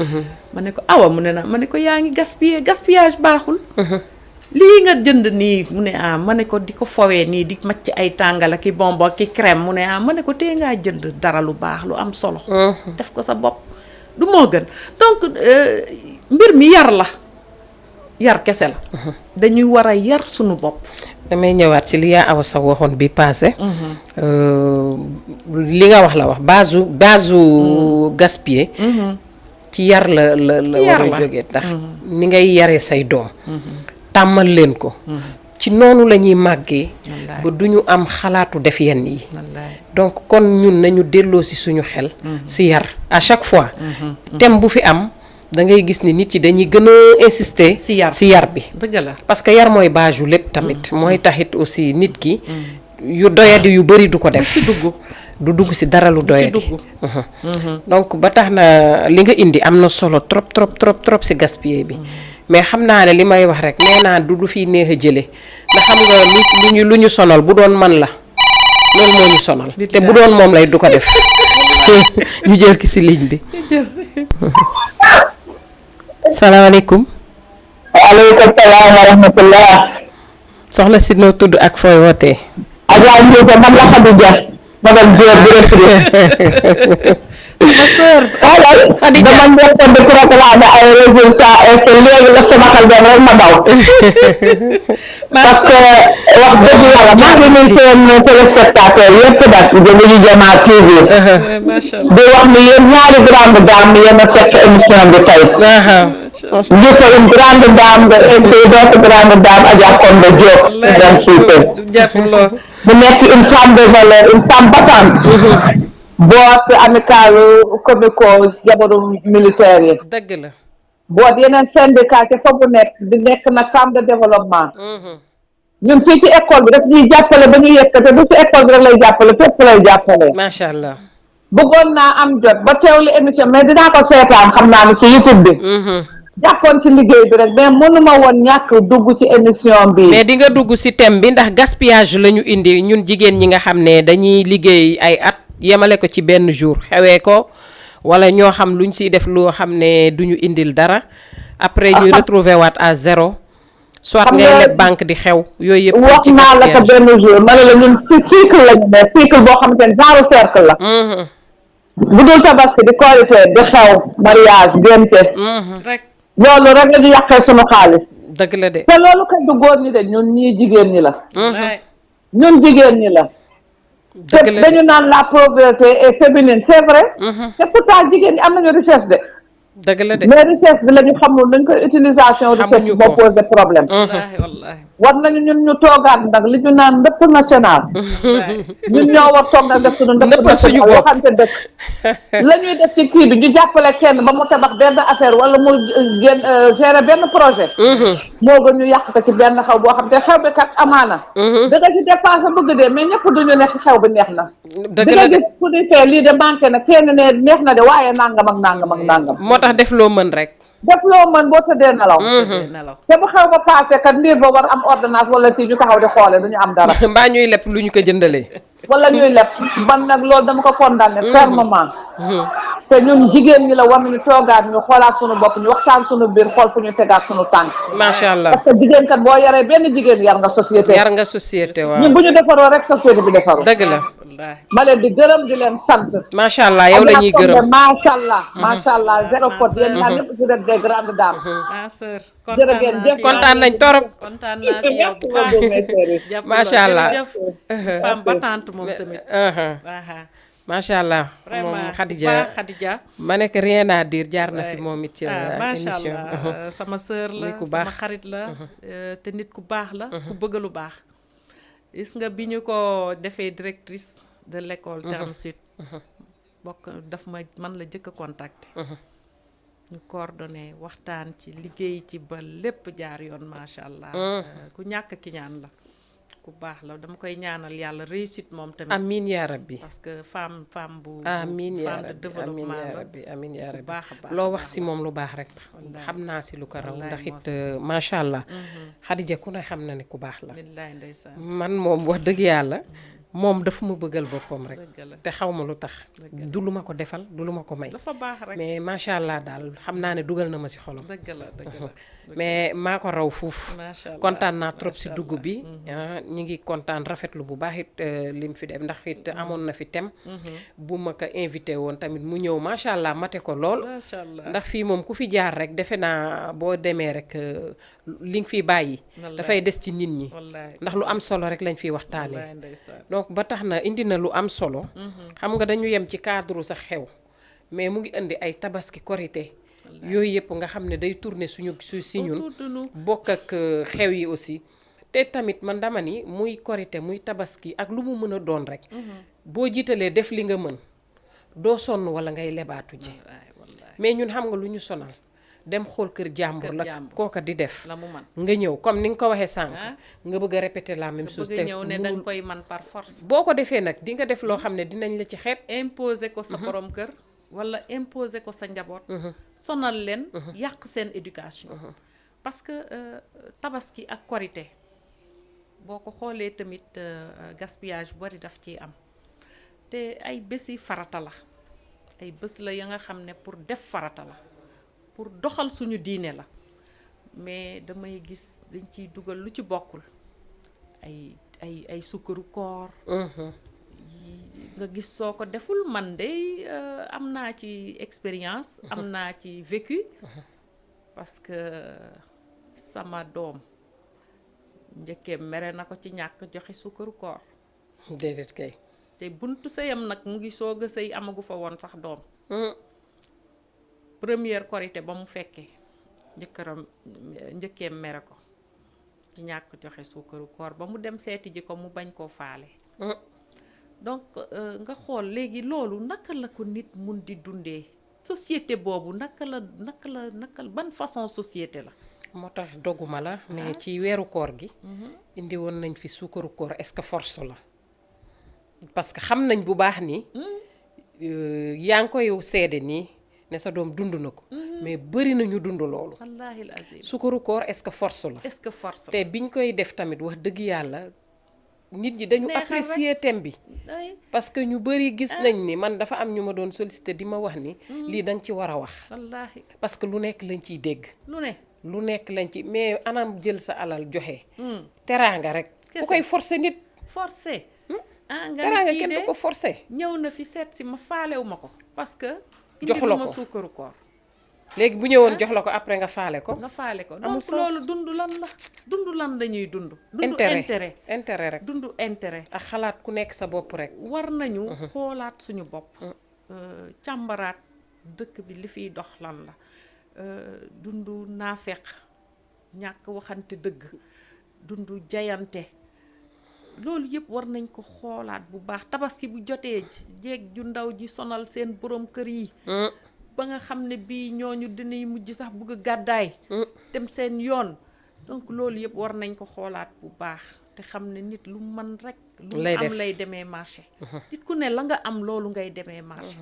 ma ne ko Awa mu ne na ma ne ko yaa ngi gaspillage baaxul. lii nga jënd nii mu ne ma ne ko di ko fowee nii di macc ay tàngal ki bonbon ki crème mu ne ma ne ko tee ngaa jënd dara lu baax lu am solo. def ko sa bopp du moo gën donc mbir mi yar la yar kese la. dañuy war a yar sunu bopp. damay ñëwaat ci li yaa Awa sax waxoon bi passé. li nga wax la wax base gaspiller. ci yar la war a jógee ndax ni ngay yaree say doom. tàmmal leen ko. ci noonu la ñuy màggee. ba du ñu am xalaatu def yenn yi. donc kon ñun nañu delloo si suñu xel. si yar à chaque fois. thème bu fi am da ngay gis ni nit yi dañuy gën a insister. si yar bi. dëgg la parce que yar mooy base yu lépp tamit. mooy taxit aussi nit ki. yu doyadi yu bëri du ko def. du dugg si dara lu doyadi. donc ba tax na li nga indi am na solo trop si gaspiller bi. mais xam naa ne li may wax rek nee naa du fiy neex a jële ndax xam nga lu ñu sonal bu doon man la loolu moo ñu sonal. te bu doon moom lay du ko def. ñu jël ki si ligne bi. salaamaaleykum. waaleykum salaam wa rahmatullah. soxna si noo tudd ak fooy wootee. Adja Ndiouga man la Khadija. madame Diop bu retraité. ma sœur. Khadija dama nekkoon di proclamer ay résultats est que léegi la sama xel dem rek ma daw. parce que wax dëgg yàlla maa ngi nuyu seen téléspectateurs yëpp nag jëluñu Jama TV. macha allah di wax ni yéen ñaari grande dame yéen a fekk émission bi tey. Ndiouga une grande dame nga invité d'autres grande dame Adja Konde Diop. dem Cissé. mu nekk une femme de valeur une femme battante. boot amicalu comico jabaru militaire yi. dëgg la. boot yeneen syndicat te fa bu nekk di nekk nag femme de développement. ñun fii ci école bi daf ñuy jàppale ba ñu yëkkate du ci école bi rek lay jàppale fépp lay jàppale. macha allah. bëggoon naa am jot ba teewlu émission mais dinaa ko seetaan xam naa ni ci YouTube bi. jàppoon ci liggéey bi rek mais mënuma woon ñàkk dugg ci émission bi. mais di nga dugg ci thème bi ndax gaspillage la ñu indi ñun jigéen ñi nga xam ne dañuy liggéey ay at yemale ko ci benn jour xewee ko wala ñoo xam luñ ciy def loo xam ne duñu indil dara après ñu retrouver waat à zéro. soit ngay leb banque di xew yooyu yëpp. wax naa la ko benn jour ma ne la ñun ci cycle la ñu ne cycle boo xamante ne genre cercle la. bu dul tabaski di korité di xew mariage ngénte. rek. loolu rek la ñu yàqee sunu xaalis. dëgg la de. te loolu kay du góor ñi de ñun ñii jigéen ñi la. ñun jigéen ñi la. dëgg te la dañu naan la pauvreté est féminine c'est vrai. te pourtant jigéen ñi am nañu richesse de. dëgg la de. mais richesse bi la ñu xamul nañ ko utilisation richesse moo pose problème. wallaahi war nañu ñun ñu toogaat nag li ñu naan ndëpp national. ñun ñoo war toog nag def suñu ndëpp national yoo xam te dëkk la ñuy def ci kii bi ñu jàppale kenn ba mu tabax benn affaire wala mu génn gérer benn projet. moo gën ñu yàq ko ci benn xew boo xam te xew bi kat amaana. da nga ci dépensé bëgg dee mais ñëpp duñu nekk xew bi neex na. dëgg la de di nga gis ku di fee lii de manqué na kenn ne neex na de waaye nangam ak nangam ak nangam. moo tax def loo mën rek. def loo mën boo tëddee nelaw. te bu xew ba passé kat ndiir ba war am ordonnance wala fii ñu taxaw di xoole duñu am dara. mbaa ñuy lepp lu ñu ko jëndalee. wala ñuy lepp man nag loolu dama ko condamné fermement. te ñun jigéen ñi la war nañu toogaat ñu xoolaat suñu bopp ñu waxtaan suñu biir xool fu ñu tegaat suñu tànk. macha allah parce que jigéen kat boo yaree benn jigéen yar nga société. yar nga société waaw. ñun bu ñu defaroo rek société bi defaroo. dëgg la. ma leen di gërëm di leen sant. macha allah yow la ñuy gërëm. macha allah macha allah zéro faute yéen ñaar ñëpp vous êtes des grandes dames. ma sœur kontaan nañ torop. kontaan naa ci yow bu baax. macha allah femme battante moom tamit. macha allah moom Khadija ma nekk rien à dire jaar na fi moom it ci émission. sama sœur la sama xarit la te nit ku baax la ku bëgg lu baax. gis nga bi ñu ko defee directrice de l'école Terme Sud bokk daf man la jëkk a contacté ñu coordonné waxtaan ci liggéey ci ba lépp jaar yoon macha allah ku ñàkk ki ñaan la ku baax la dama koy ñaanal yàlla réussite moom tamit. amiin yaa rabbi. parce que femme bu amiin yaa femme de rabbi développement amiin yaa la. rabbi amiin yaa rabbi. baax a baax loo wax si moom lu baax rek. Wallaahi. xam naa si lu ko raw Wallaahi ndax it moos. macha allah. Xadija ku ne xam na ne ku baax la. billaay ndeysaan. man moom wax dëgg yàlla moom dafa ma bëggal boppam rek. dëgg la te xaw ma lu tax. Dëgg la. du lu ma ko defal du lu ma ko may. dafa baax rek. mais macha allah daal xam naa ne dugal na ma si xolam. dëgg la dëgg la. mais maa ko raw fuuf. macha allah kontaan naa trop si macha dugg allah. bi. ñu ngi kontaan rafetlu bu baax it lim fi def ndax it amoon na fi thème. bu ma ko invité woon tamit mu ñëw macha allah mate ko lool. macha allah. ndax fii moom ku fi jaar rek defe naa boo demee rek li nga fiy bàyyi. Wallaay. dafay des ci nit ñi. wallaay ndax lu am solo rek lañ fiy waxtaanee. wallaay ndeysaan. donc ba tax na indi na lu am solo. xam nga dañu yem ci cadre sa xew. mais mu ngi indi ay tabaski korité yooyu yëpp nga xam ne day tourner suñu si ñun. autour de nous. bokk ak xew yi aussi. te tamit man dama ni muy korité muy tabaski ak lu mu mën a doon rek. boo jiitalee def li nga mën doo sonn wala ngay lebaatu ji. wallaay wallaay. mais ñun xam nga lu ñu sonal dem xool kër jàmbur Kër la jàmbur. kooka di def. la mu man nga ñëw comme ni nga ko waxee sànq. Ah. nga bëgg a répéter la même chose. bëgg ñëw ne mënul- danga koy man par force. boo ko defee nag di nga def loo xam ne dinañ la ci xeeb. imposer ko sa borom kër wala imposer ko sa njaboot. sonal leen. yàq seen éducation. parce que tabaski ak korité boo ko xoolee tamit gaspillage bu bari daf ciy am te ay bési farata la ay bés la ya nga xam ne pour def farata la pour doxal suñu diine la mais damay gis dañ ciy dugal lu ci bokkul ay sukkaru koor. nga gis soo ko deful man de am naa ci expérience. am naa ci vécu. parce que sama doom njëkkee mere na ko ci ñàkk joxe sukkaru koor. déedéet kay. te buntu sëyam nag mu ngi soog a sëy amagu fa woon sax doom. première korité ba mu fekkee njëkkee mere ko ci ñàkk joxe sukkaru koor ba mu dem seeti ji ko mu bañ koo faale. donc nga xool léegi loolu naka la ko nit mun di dundee société boobu naka la ban façon société la. moo tax doguma la mais ci weeru koor gi. indi woon nañ fi suukaru koor est-ce que force la. parce que xam nañ bu baax ni. yaa ngi koy seede nii ne sa doom dund na ko. mais bëri na ñu dund loolu. wallaahi azim. suukaru koor est-ce que force la. est-ce que force la te biñ koy def tamit wax dëgg yàlla. nit ñi dañu neexal apprécier thème bi. parce que ñu bëri gis nañ ni man dafa am ñu ma doon solliciter di ma wax ni. lii da nga ci war a wax. wallaahi. parce que lu nekk lañ ciy dégg. lu nekk lañ ci mais anam jël sa alal joxe. teraanga rek. ku koy forcer nit. forcer. nga teraanga kenn du ko forcer. ñëw na fi seet si ma faalewu ma ko. parce que. joxu la ko indi ma suukaru koor. léegi bu ñëwoon jox la ko après nga faale ko. nga faale ko amul donc sens. loolu dund lan la ñuy dund. dund intérêt rek. dund intérêt. ak xalaat ku nekk sa bopp rek. war nañu xoolaat suñu bopp. càmbaraat dëkk bi li fiy dox lan la. dund naafeq ñàkk waxante dëgg dund jayante loolu yëpp war nañ ko xoolaat bu baax tabaski bu jotee jéeg ju ndaw ji sonal seen borom kër yi. ba nga xam ne bii ñooñu dinañ mujj sax bëgg a gàddaay. dem seen yoon donc loolu yëpp war nañ ko xoolaat bu baax te xam ne nit lu man rek. lu mu am lay demee marché. nit ku ne la nga am loolu ngay demee marché.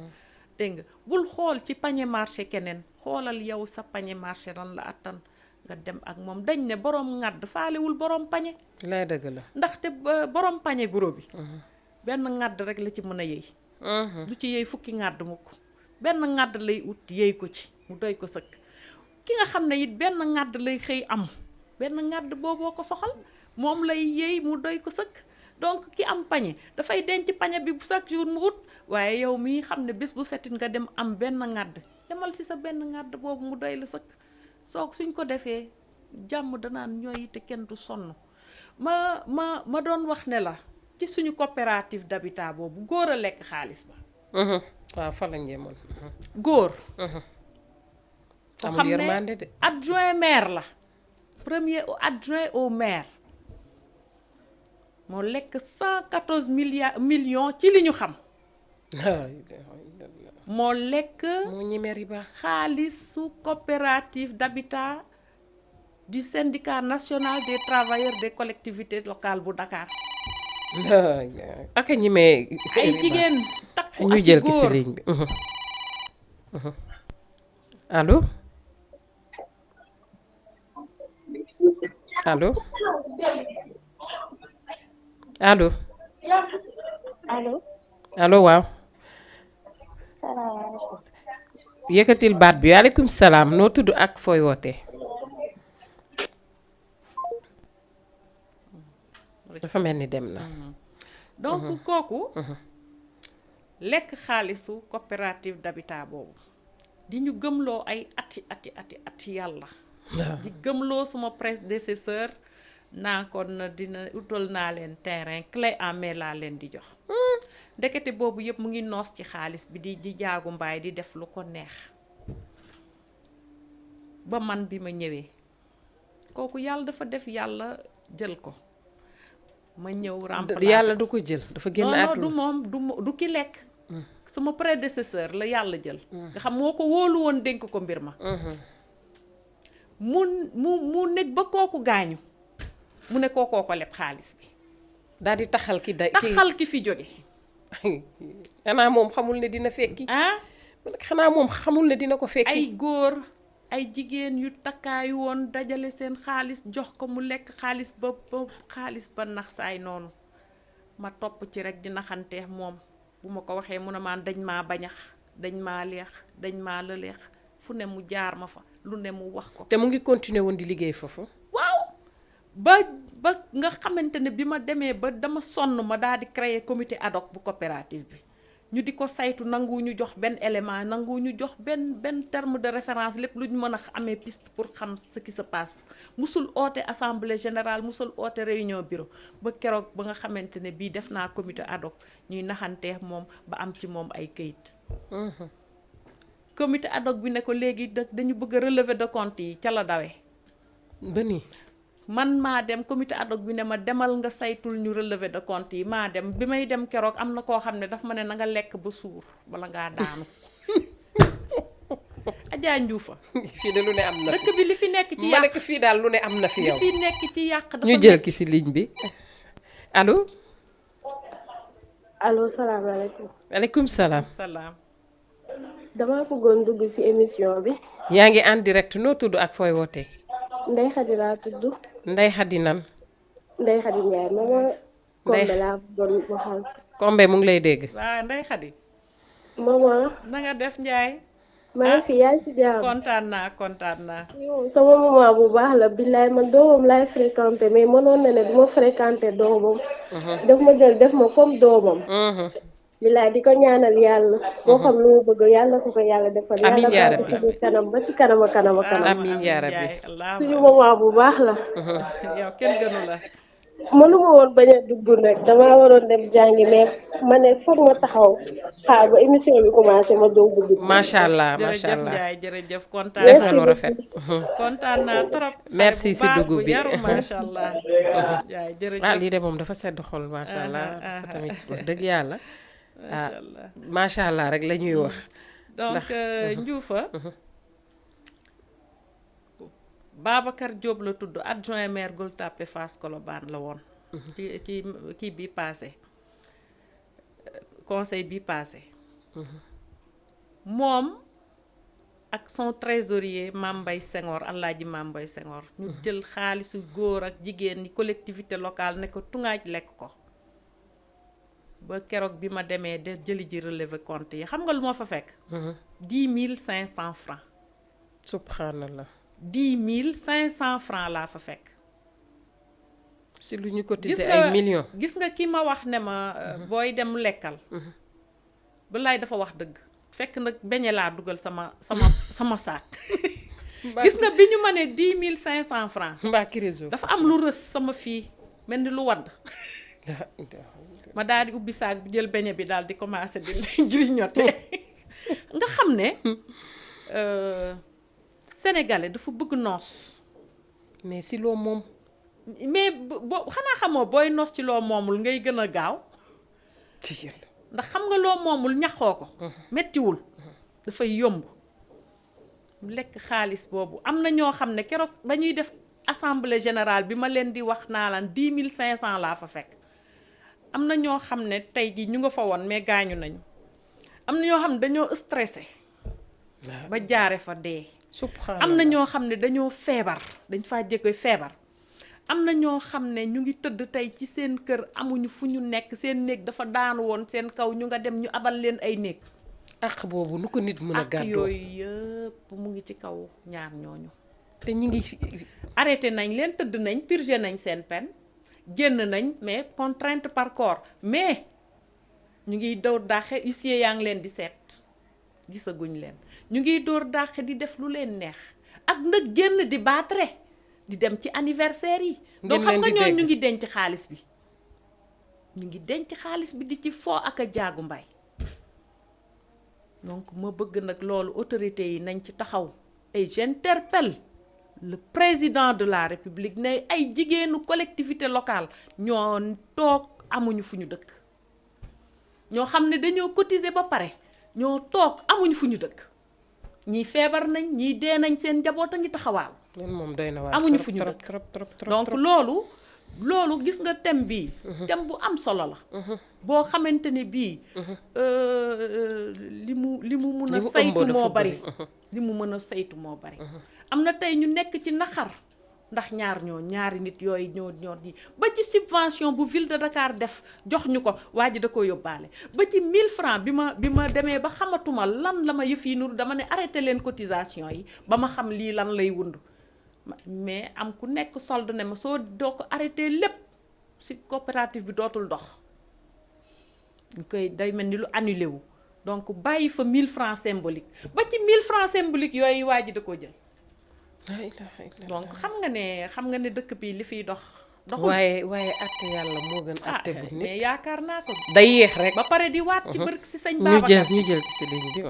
dégg nga bul xool ci pañe marché keneen xoolal yow sa pañe marché lan la attan nga dem ak moom dañ ne borom ŋàdd faalewul borom pañe. lay dëgg la. ndaxte borom pañe guro bi. benn ŋàdd rek la ci mën a yëy. du ci yëy fukki ŋàdd mukk benn ŋàdd lay ut yëy ko ci mu doy ko sëkk ki nga xam ne it benn ŋàdd lay xëy am benn ŋàdd booboo ko soxal moom lay yëy mu doy ko sëkk donc ki am pañe dafay denc pañe bi bu chaque jour mu ut waaye yow mii xam ne bés bu setit nga dem am benn ŋàdd demal ci sa benn ŋàdd boobu mu doy la sëkk soog suñ ko defee jàmm danaan ñooy te kenn du sonn ma doon wax ne la ci suñu coopérative d'habitat boobu góor a lekk xaalis ba. waaw fa lañ yemoon. góor. amul yërmande de. adjoint maire la premier adjoint au maire moo lekk 114 millions ci li ñu xam. moo lekk. moo ñeme riba. xaalisu coopérative d'habitat du syndicat national des travailleurs des collectivités locales bu Dakar. ak ñi may ay jigéen takku ñu ak jël ki si góor. ligne bi. allo allo allo allo allo waaw salaamaaleykum. yëkkatil baat bi waaleykum salaam noo tudd ak fooy wootee. dafa mel ni dem na. donc kooku lekk xaalisu coopérative d'habitat boobu di ñu gëmloo ay ati yàlla. di gëmloo suma prédécesseur naa kon dina utal naa leen terrain clé en main laa leen di jox. ndekete boobu yëpp mu ngi noos ci xaalis bi di jaagu mbaay di def lu ko neex ba man bi ma ñëwee kooku yàlla dafa def yàlla jël ko ma ñëw remplacer yàlla du ko jël dafa génn non àdduna. du moom du ki lekk suma prédécesseur la yàlla jël nga xam moo ko wóolu woon dénk ko mbir ma mu nekk ba kooku gaañu mu ne kookoo ko leb xaalis bi daal di taxal ki day taxal ki fi jóge xanaa moom xamul ne dina fekki. xanaa moom xamul ne dina ko fekki. ay góor ay jigéen yu takkaayu woon dajale seen xaalis jox ko mu lekk xaalis ba nax saay noonu ma topp ci rek di naxanteex moom bu ma ko waxee mu ne maan dañ maa bañax dañ maa leex dañ maa lëleex fu ne mu jaar ma fa lu ne mu wax ko. te mu ngi continuer woon di liggéey foofu. waaw ba nga xamante ne bi ma demee ba dama sonn ma daal di créer comité ad hoc bu coopérative bi ñu di ko saytu nangu ñu jox benn élément nangu ñu jox benn terme de référence lépp lu ñu mën a amee piste pour xam ce qui se passe musul oote assemblée générale musul oote réunion bureau ba keroog ba nga xamante ne bii def naa comité ad hoc ñuy naxanteex moom ba am ci moom ay këyit. comité ad hoc bi ne ko léegi dañu bëgg a relever de compte yi ca la dawee. ba nii. man maa dem comité ad hoc bi ne ma demal nga saytul ñu relevé de compte yi maa dem bi may dem keroog am na koo xam ne daf ma ne na nga lekk ba suur bala ngaa daanu. Adja Ndioufa. fii de lu ne am na fi dëkk bi li fi nekk ci yàq ma nekk fii daal lu ne am na fi yow. li fi nekk ci yàq dafa ñu jël ki si ligne bi allo. allo salaamaaleykum. waaleykum salaam. salaam. dama bëggoon dugg ci émission bi. yaa ngi en direct noo tudd ak fooy wootee. Ndeye Khady laa tudd. Ndeye Khady nan. Ndeye Khady Ndiaye mama. Kombe laa doon waxal. Kombe mu ngi lay dégg. waaw Ndeye Khady. mama. na nga def Ndiaye. maa ngi fi yaa ngi ci jàmm. kontaan naa. yow sama maman bu baax la billaay man doomam laay fréquenté mais mënoon na ne du ma fréquenté doomam. daf ma jël def ma comme doomam. bilaay di ko ñaanal yàlla. boo xam lu mu bëgg yàlla ko yàlla defal. amiin yaa rabbi yàlla baax kanam ba ci kanam a kanam a kanam. amiin yaa rabbi suñu maman bu baax la. yow kenn gënu la. mënuma woon bañ a dugg nag damaa waroon dem jàngi mais ma ne foog ma taxaw xaar ba émission bi commencé ma doog dugg. macha allah macha allah jërëjëf Ndiaye jërëjëf kontaan def na lu rafet. kontaan naa trop. merci si dugub bi yaru macha allah. Ndiaye jërëjëf ah lii de moom dafa sedd xol macha allah. sa tamit wax dëgg yàlla. macha allah rek la ñuy wax. donc Ndioufa. Babacar Diop la tudd adjoint maire Gueule Tapée Fass Colobane la woon. ci kii bi passé conseil bi passé. moom ak son trésorier Mame Mbaye Senghor Alaaji Mame Mbaye Senghor. ñu jël xaalisu góor ak jigéen ñi collectivité locale ne ko tungaaj lekk ko. ba keroog bi ma demee de jëli ji relevé compte yi xam nga lu ma fa fekk. 10 500 francs. subhanallah. 10 500 francs laa fa fekk. si lu ñu cotisé ay millions. gis nga ki ma wax ne ma booy dem lekkal. balaay dafa wax dëgg. fekk nag beñe laa dugal sama saak. gis nga bi ñu ma ne 10 500 francs. mbaa réseau dafa am lu rës sama fii mel ni lu wadd. ma daal di ubbi saak bi jël beñe bi daal di commencé di jëriñote. nga xam ne. Sénégalais dafa bëgg noos. mais si loo moom. mais boo xanaa xamoo booy noos ci loo moomul ngay gën a gaaw. ndax xam nga loo moomul ñaxoo ko. mettiwul. dafay yomb. lekk xaalis boobu am na ñoo xam ne keroog ba ñuy def assemblée générale bi ma leen di wax naa laan 10 500 laa fa fekk am na ñoo xam ne tey ji ñu nga fa woon mais gaañu nañu am na ñoo xam ne dañoo stressé ba jaare fa dee am na ñoo xam ne dañoo feebar dañ faa jékkoy feebar am na ñoo xam ne ñu ngi tëdd tey ci seen kër amuñu fu ñu nekk seen néeg dafa daanu woon seen kaw ñu nga dem ñu abal leen ay néeg ak boobu lu ko nit mën a gàddoo ak yooyu yëpp mu ngi ci kaw ñaar ñooñu te ñu ngi arrêté nañ leen tëdd nañ purgé nañ seen peine génn nañ mais contrainte par corps mais ñu ngi dóor dàqe huissier yaa ngi leen di seet gisaguñ leen ñu ngi dóor dàqe di def lu leen neex ak nag génn di baatre di dem ci anniversaire yi donc xam nga ñoon ñu ngi denc xaalis bi ñu ngi denc xaalis bi di ci foo ak a jaagu mbay donc ma bëgg nag loolu autorité yi nañ ci taxaw et j'interpelle le président de la république ne ay jigéenu collectivité locale ñoo toog amuñu fu ñu dëkk ñoo xam ne dañoo cotiser ba pare ñoo toog amuñu fu ñu dëkk ñii feebar nañ ñii dee nañ seen njaboot a ngi taxawaal moom doy na waar amuñu fu ñu dëkk donc loolu gis nga thème bii thème bu am solo la boo xamante ne bii li mu mun a saytu moo bari li mu mën a saytu moo bari am na tey ñu nekk ci naxar ndax ñaari nit yooyu ñoo di ba ci subvention bu ville de Dakar def jox ñu ko waa ji da koo yóbbaale ba ci 1000 francs bi ma demee ba xamatuma lan la ma yëf yi nuru dama ne arrêté leen cotisation yi ba ma xam lii lan lay wund mais am ku nekk solde ne ma soo doo ko arrêté lépp si coopérative bi dootul dox ñu koy day mel ni lu annulé wu donc bàyyi fa 1000 francs symbolique ba ci 1000 francs symbolique yooyu waa ji da koo jël donc xam nga ne dëkk bi li fiy dox doxul waaye àtte yàlla moo gën àtte bu nit mais yaakaar naa ko day yéex rek ba pare di waat ci bërk si sëñ Babacar ñu jël ci ligne bi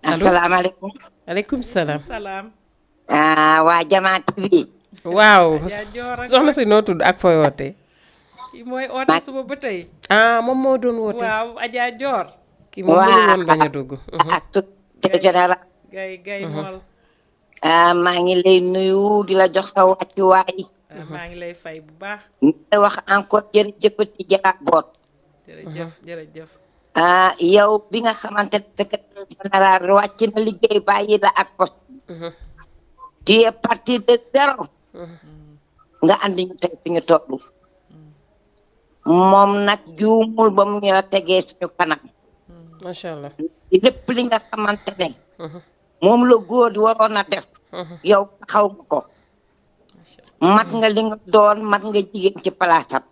asalaamaaleykum aleykum salaam waa Jama TV waaw soxna si noo tudd ak fooy wootee kii mooy oote suba ba tey moom moo doon woote waaw Adja Dior kii moom mënu woon bañ a dugg ak général gay mool maa ngi lay nuyu di la jox sa wàccuwaay maa ngi lay fay bu baax nga wax encore jërëjëfati Jara Boot jërëjëf yow bi nga xamante ne secrétaire général wàcc na liggéey bàyyi la ak poste tu es parti de zéro nga andi ñu tey fi ñu tollu moom nag juumul ba mu ñu la tegee suñu kanam macha allah lépp li nga xamante ne moom la góor di waroon a def yow taxaw nga ko mat nga li nga doon mat nga jigéen ci palaasam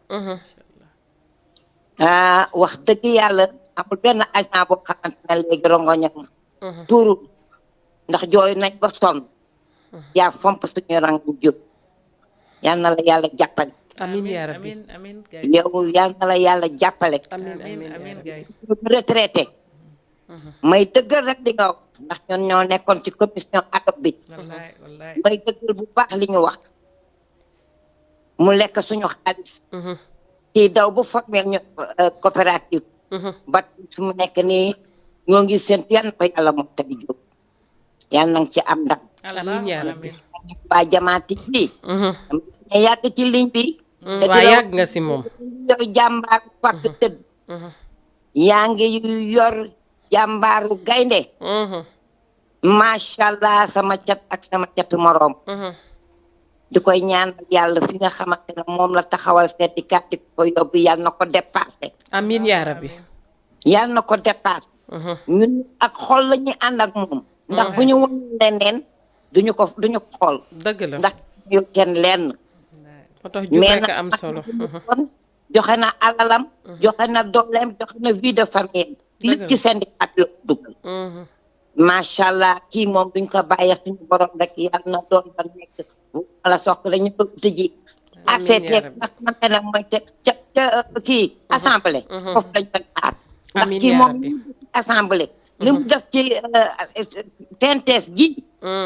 wax dëgg yàlla amul benn agent boo xamante ne léegi rongoñam tuurul ndax jooy nañ ba sonn yaa fomp suñu rang jóg yal na la yàlla jàppale amiin yaa rabbi amiin yow yal na la yàlla jàppale amiin gay retraité may dëggal rek di nga wax ndax ñun ñoo nekkoon ci commission ad hoc bi wallaay may dëggal bu baax li ñu wax mu lekk suñu xaalis ci daw bu formel ñu coopérative ba su mu nekk nii ñoo ngi séntu yal na ko yàlla moom tamit jóg yal na nga ci am ndam amiin yaa rabbi waa jamaati bi nga yàgg ci ligne bi waa yàgg nga si moom yor jàmbaaru fàkk tëdd yaa ngi yor jàmbaaru gaynde macha allah sama cat ak sama catu moroom di koy ñaanal yàlla fi nga xamante ne moom la taxawal syndicat di ko yóbbu yàlla na ko dépassé amiin yaa rabbi yàlla na ko dépassé ñun ak xol la ñuy ànd ak moom ndax bu ñu wan leneen duñu ko xool dëgg la ndax yu kenn lenn moo tax jub rek am solo kon joxe na alalam joxe na dooleem joxe na vie de famille lépp ci syndicat la dugal macha allah kii moom duñ ko bàyyi suñu borom rek yàlla na doon ba nekk wala sox dañu ko tëji ACT nga xamante ne mooy ca kii assemblée foofu lañ koy xaar ndax kii moom assemblée li mu def ci TNTS gi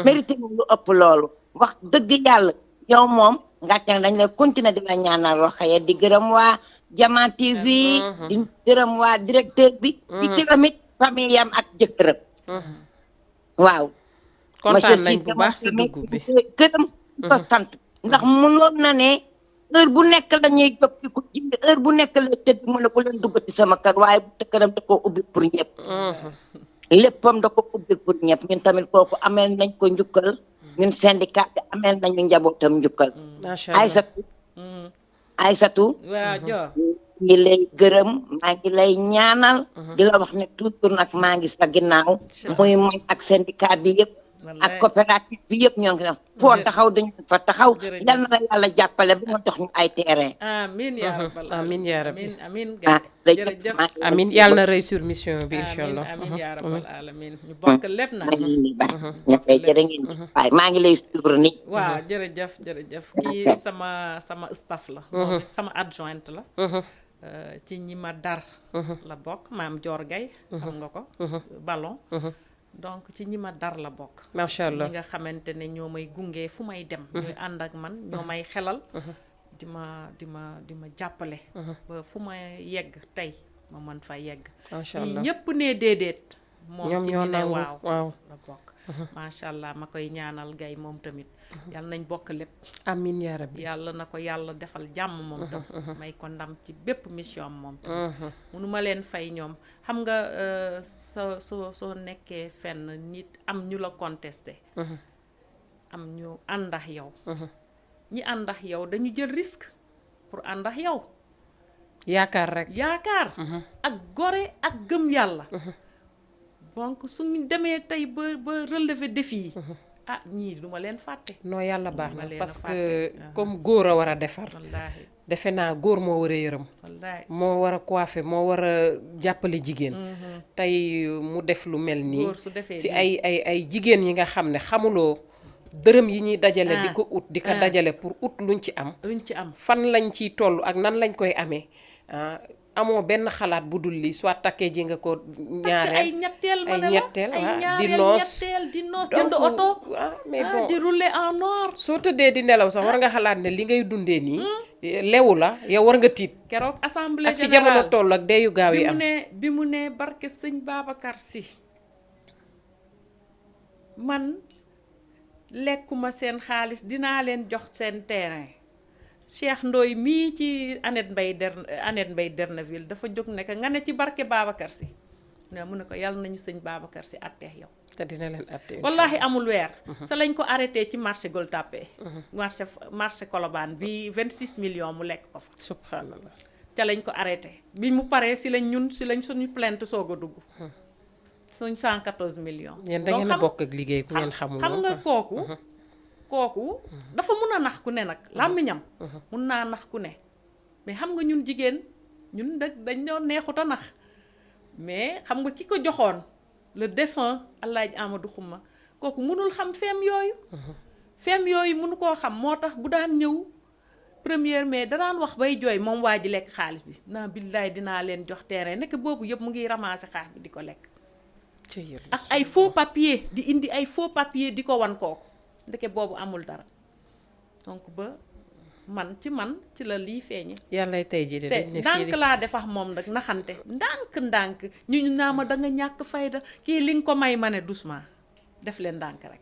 mérité moom lu ëpp loolu wax dëgg yàlla yow moom ngàcce dañ lay continuer di la ñaanal waxee di gërëm waa Jama TV di gërëm waa directeur bi di gërëm it famille am ak jëkkëram waaw kontaan nañ bu baax sa dugg bi gërëm ko sant ndax mënoon na ne heure bu nekk la ñuy jóg di ko jënd heure bu nekk la tëdd mu ne bu leen duggati sama kër waaye bu tëkkëram da koo ubbi pour ñëpp léppam da ko ubbi pour ñëpp ñun tamit kooku ameel nañ ko njukkal ñun syndicat bi ameel nañu njabootam njukkal Aysatu waaw joo ngi lay gërëm maa ngi lay ñaanal di la wax ne toujours nag maa ngi sa ginnaaw muy man ak syndicat bi yëpp ak coopérative bi yëpp ñoo ngi def foo taxaw dañu fa taxaw yal na la yàlla jàppale ba nga jox ñu ay terrain amiin yaa rabbal amiin yaa rabbi amiin jërëjëf amiin yàlla na réussir mission bi incha allah amiin yaa rabbal alamin ñu bokk lépp nag ñu koy jërë ngeen waaye maa ngi lay suivre ni waaw jërëjëf kii sama staff la moom sama adjointe la ci ñi ma dar la bokk maam Dior Gaye xam nga ko ballon donc ci ñi ma dar la bokk macha allah ñi nga xamante ne ñoo may gunge fu may dem ñooy ànd ak man ñoo may xelal di ma jàppale ba fu ma yegg tey ma mën fa yegg ñi ñépp ne déedéet moom ci ñu ne waaw la bokk macha allah ma koy ñaanal Gaye moom tamit yàlla nañ bokk lépp amiin yaa rabbi yàlla na ko yàlla defal jàmm moom tam may ko ndam ci bépp mission moom tam mënuma leen fay ñoom xam nga soo nekkee fenn nit am ñu la contesté am ñu àndax yow ñi àndax yow dañu jël risque pour àndax yow yaakaar rek ak gore ak gëm yàlla donc suñu demee tey ba relever défi yi ñii duma leen fàtte non yàlla baax na parce que comme góor a war a defar defe naa góor moo war a yërëm moo war a coiffer moo war a jàppale jigéen tey mu def lu mel nii si ay jigéen yi nga xam ne xamuloo dërëm yi ñuy dajale di ko ut di ko dajale pour ut luñ ci am fan lañ ciy toll ak nan lañ koy amee amoo benn xalaat bu dul li soit takkee ji nga ko ñaareel ay ñetteel di noos jënd oto mais bon di rouler en or soo tëddee di nelaw sax war nga xalaat ne li ngay dundee nii lewu la yow war nga tiit keroog assemblée ak fi jamono toll ak deeyu gaaw yi am bi mu ne barke sëñ Babacar Sy man lekkuma seen xaalis dinaa leen jox seen terrain Cheikh Ndoye mii ci Annette Mbaye Derneville dafa jóg ne nga ne ci barke Babacar Sy mu ne ko yàlla nañu sëñ Babacar Sy attee yow te dina leen attee wallahi amul weer sa lañ ko arrêté ci marché Gueule Tapée marché Colobane bi 26 millions mu lekk ko fa subhanallah ca lañ ko arrêté bi mu paree si lañ suñu plainte soog a dugg suñ 114 millions yéen da ngeen a bokk ak liggéey ku ngeen xamul xam nga kooku dafa mun a nax ku ne nag làmmiñam mun naa nax ku ne mais xam nga ñun jigéen ñun dañ doon neexut a nax mais xam nga ki ko joxoon le défunt Alaaji Amadou Xuma kooku mënul xam feem yooyu mënu koo xam moo tax bu daan ñëw 1er mai da daan wax bay jooy moom waa ji lekk xaalis bi naa billaay dinaa leen jox terrain nekk boobu yëpp mu ngi ramasser xaalis bi di ko lekk ak ay faux papier di indi ay faux papier di ko wan kooku ndeke boobu amul dara donc ba man ci la lii feeñe yàlla tey ji de te ndànk laa defax moom nag naxante ndànk ñu naa ma da nga ñàkk fayda kii li nga ko may ma ne doucement def leen ndànk rek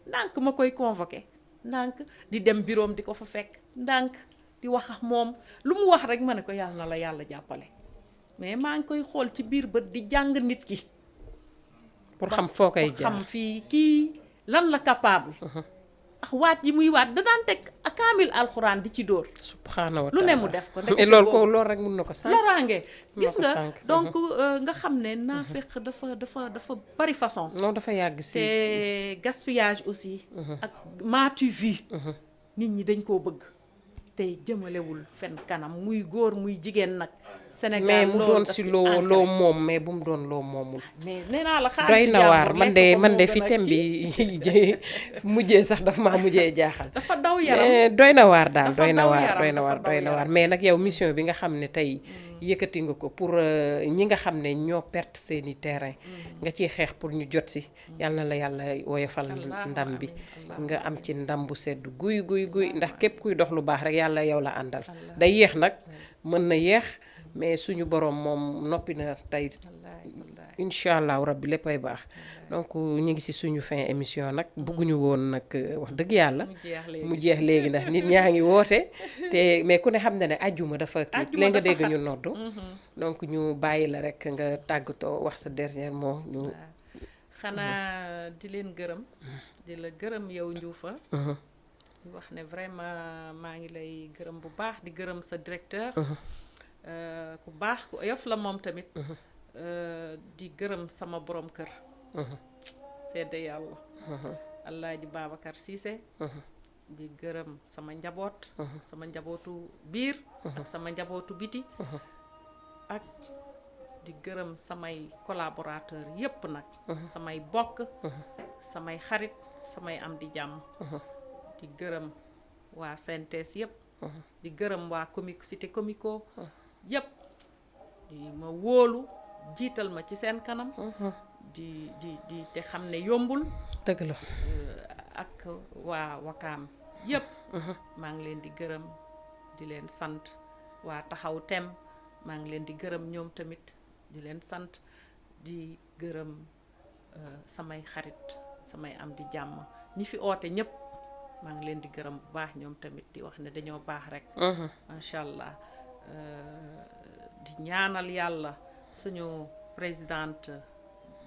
ndànk ma koy convoqué ndànk di dem bureau di ko fa fekk ndànk di wax ak moom lu mu wax rek ma ne ko yàlla na la yàlla jàppale mais maa ngi koy xool ci biir bët di jàng nit ki pour xam foo koy jaar xam fii kii lan la capable ak waat yi muy waat da daan teg kaamil alxuraan di ci dóor subhaanahu wa taala lu ne mu def ko mais loolu rek mun na ko sànq loraange gis nga donc nga xam ne naafeq dafa bari façon non dafa yàgg si te gaspillage aussi ak m'as-tu vu nit ñi dañ koo bëgg tey jëmalewul fenn kanam muy góor muy jigéen nag Sénégal mais mu doon si loo moom mais bu mu doon loo moomul mais nee naa la xaalis doy na waar man de fi thème bi mujjee sax dafa maa mujjee jaaxal dafa daw yaram doy na waar daal doy na waar mais nag yow mission bi nga xam ne tey yëkkati nga ko pour ñi nga xam ne ñoo perte seeni terrain nga ciy xeex pour ñu jot si yàlla na la yàlla woyofal ndam bi nga am ci ndam bu sedd guy ndax képp kuy dox lu baax rek yàlla yow la àndal day yéex nag mën na yéex mais suñu borom moom noppi na tey incha allah rabbi léppay baax donc ñu ngi ci suñu fin émission nag bëgguñu woon nag wax dëgg yàlla mu jeex léegi ndax nit ñaa ngi woote te mais ku ne xam na ne ajjuma dafa kii léegi nga dégg ñu noddu donc ñu bàyyi la rek nga tàggatoo wax sa dernier mot ñu xanaa di leen gërëm di la gërëm yow Ndioufa di wax ne vraiment maa ngi lay gërëm bu baax di gërëm sa directeur ku baax ku oyof la moom tamit di gërëm sama borom kër sedde yàlla Alaaji Babacar Cissé di gërëm sama njaboot sama njabootu biir ak sama njabootu biti ak di gërëm samay collaborateur yépp nag samay bokk samay xarit samay am di jàmm di gërëm waa synthèse yépp di gërëm waa cité comico yépp di ma wóolu jiital ma ci seen kanam di te xam ne yombul dëgg la ak waa Wakaam yépp maa ngi leen di gërëm di leen sant waa taxaw tem maa ngi leen di gërëm ñoom tamit di leen sant di gërëm samay xarit samay am di jàmm ñi fi oote ñépp maa ngi leen di gërëm bu baax ñoom tamit di wax ne dañoo baax rek macha allah di ñaanal yàlla suñu présidente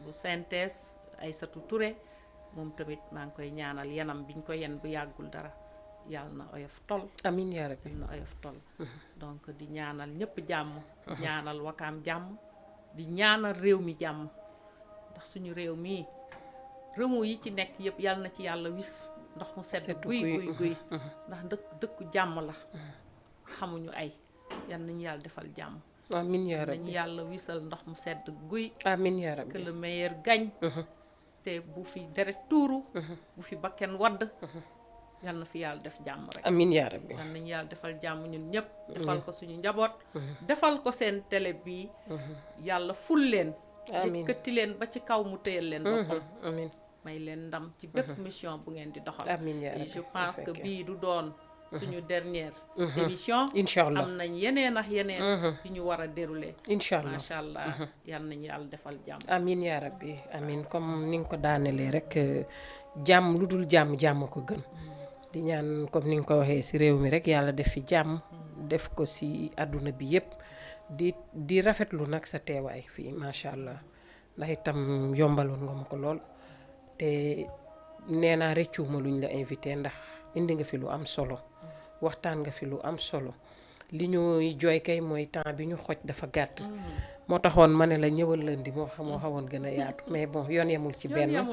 bu synthèse Aïssatou Touré moom tamit maa ngi koy ñaanal yanam biñ ko yen bu yàggul dara yàlla na oyof tol amiin yaa rabbi yàlla na oyof tol donc di ñaanal ñépp jàmm di ñaanal Wakaam jàmm di ñaanal réew mi jàmm ndax suñu réew mii remous yi ci nekk yépp yàlla na ci yàlla wis ndox mu sedd guy ndax dëkku jàmm la xamuñu ay yal nañu yàlla defal jàmm amiin yaa rabbi nañu yàlla wisal ndox mu sedd guy amiin yaa rabbi que le meilleur gagne te bu fi deret tuuru bu fi bakken wadd yal na fi yàlla def jàmm rek amiin yaa rabbi yal nañu yàlla defal jàmm ñun ñëpp defal ko suñu njaboot defal ko seen télé bii yàlla ful leen yëkkati leen ba ci kaw mu téyal leen boppam amiin may leen ndam ci bépp mission bu ngeen di doxal amiin yaa rabbi je pense que bii du doon suñu dernière émission incha allah am nañ yeneen ak yeneen yu ñu war a dérouler incha allah macha allah yal nañu yàlla defal jàmm amiin yaa rabbi amiin comme ni nga ko daanelee rek jàmm lu dul jàmm ko gën di ñaan comme ni nga ko waxee ci réew mi rek yàlla def fi jàmm def ko ci àdduna bi yépp di rafetlu nag sa teewaay fii macha allah ndax itam yombaloon nga ma ko lool te nee naa rëccuuma luñ la invité ndax indi nga fi lu am solo waxtaan nga fi lu am solo li ñuy jooy kay mooy temps bi ñu xoj dafa gàtt moo taxoon ma ne la ñëwal lundi moo xawoon gën a yaatu mais bon yoon yemul ci benn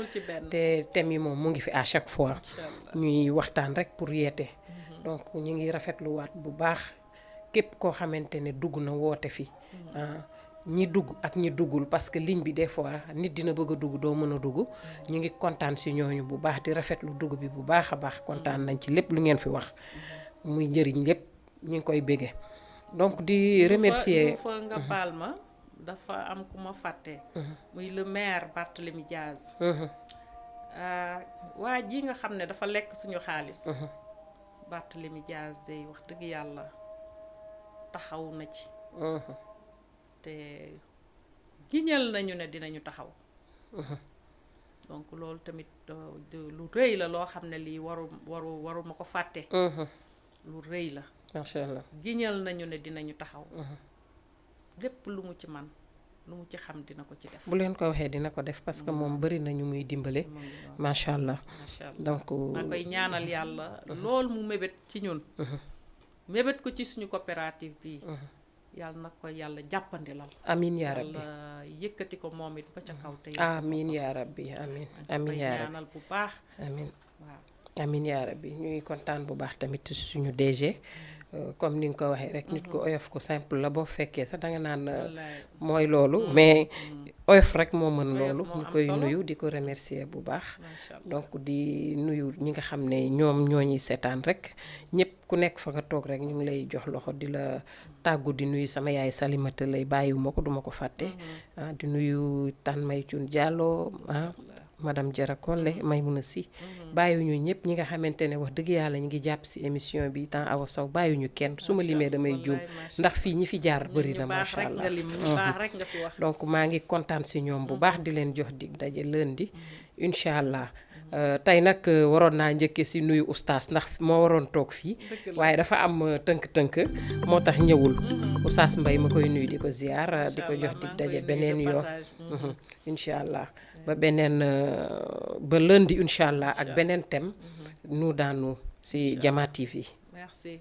te thème yi moom mu ngi fi à chaque fois ñuy waxtaan rek pour yeete donc ñu ngi rafetluwaat bu baax képp koo xamante ne dugg na woote fi ñi dugg ak ñi duggul parce que ligne bi des fois nit dina bëgg a dugg doo mën a dugg ñu ngi kontaan ci ñooñu bu baax di rafetlu dugg bi bu baax a baax kontaan nañ ci lépp lu ngeen fi wax muy njëriñ lépp ñu ngi koy bége donc di remercier fa nga baal ma dafa am ku ma fàtte muy le maire Barthélémy Diaz waa ji nga xam ne dafa lekk suñu xaalis Barthélémy Diaz day wax dëgg yàlla taxaw na ci te giñal nañu ne dinañu taxaw donc loolu tamit lu rëy la loo xam ne lii waru ma ko fàtte lu rëy la macha allah giñal nañu ne dinañu taxaw lépp lu mu ci man lu mu ci xam dina ko ci def bu leen ko waxee dina ko def parce que moom bari nañu muy dimbale macha allah donc maa koy ñaanal yàlla loolu mu mébét ci ñun mébét ko ci suñu coopérative bi yàlla na ko yàlla jàppandilal amiin yaa rabbi yàlla yëkkati ko moom it ba ca kaw te amiin yaa rabbi amiin amiin yaa rabbi ñaanal bu baax amiin waaw amiin yaa rabbi ñuy kontaan bu baax tamit suñu DG comme ni nga ko waxee rek nit ko oyof ko simple la boo fekkee sax danga naan mooy loolu mais oyof rek moo mën loolu ñu koy nuyu di ko remercier bu baax donc di nuyu ñi nga xam ne ñoom ñoo ñuy seetaan rek ñëpp ku nekk fa nga toog rek ñu ngi lay jox loxo di la tàggu di nuyu sama yaay Salimata lay bàyyiwuma ko duma ko fàtte di nuyu Tan May Cun Diallo madame Diarra Collé Maymuna Si bàyyiwuñu ñëpp ñi nga xamante ne wax dëgg yàlla ñu ngi jàpp si émission bi temps Awa Sow bàyyiwuñu kenn su ma limee damay juum ndax fii ñi fi jaar bëri na macha allah donc maa ngi kontaan si ñoom bu baax di leen jox dig daje lundi incha allah tey nag waroon naa njëkke si nuyu oustaz ndax moo waroon toog fii waaye dafa am tënk-tënk moo tax ñëwul oustaz Mbaye ma koy nuyu di ko ziar di ko jox dig daje beneen yoon incha allah ba beneen ba lundi incha allah ak beneen thème nu daanu si Jama TV. Merci.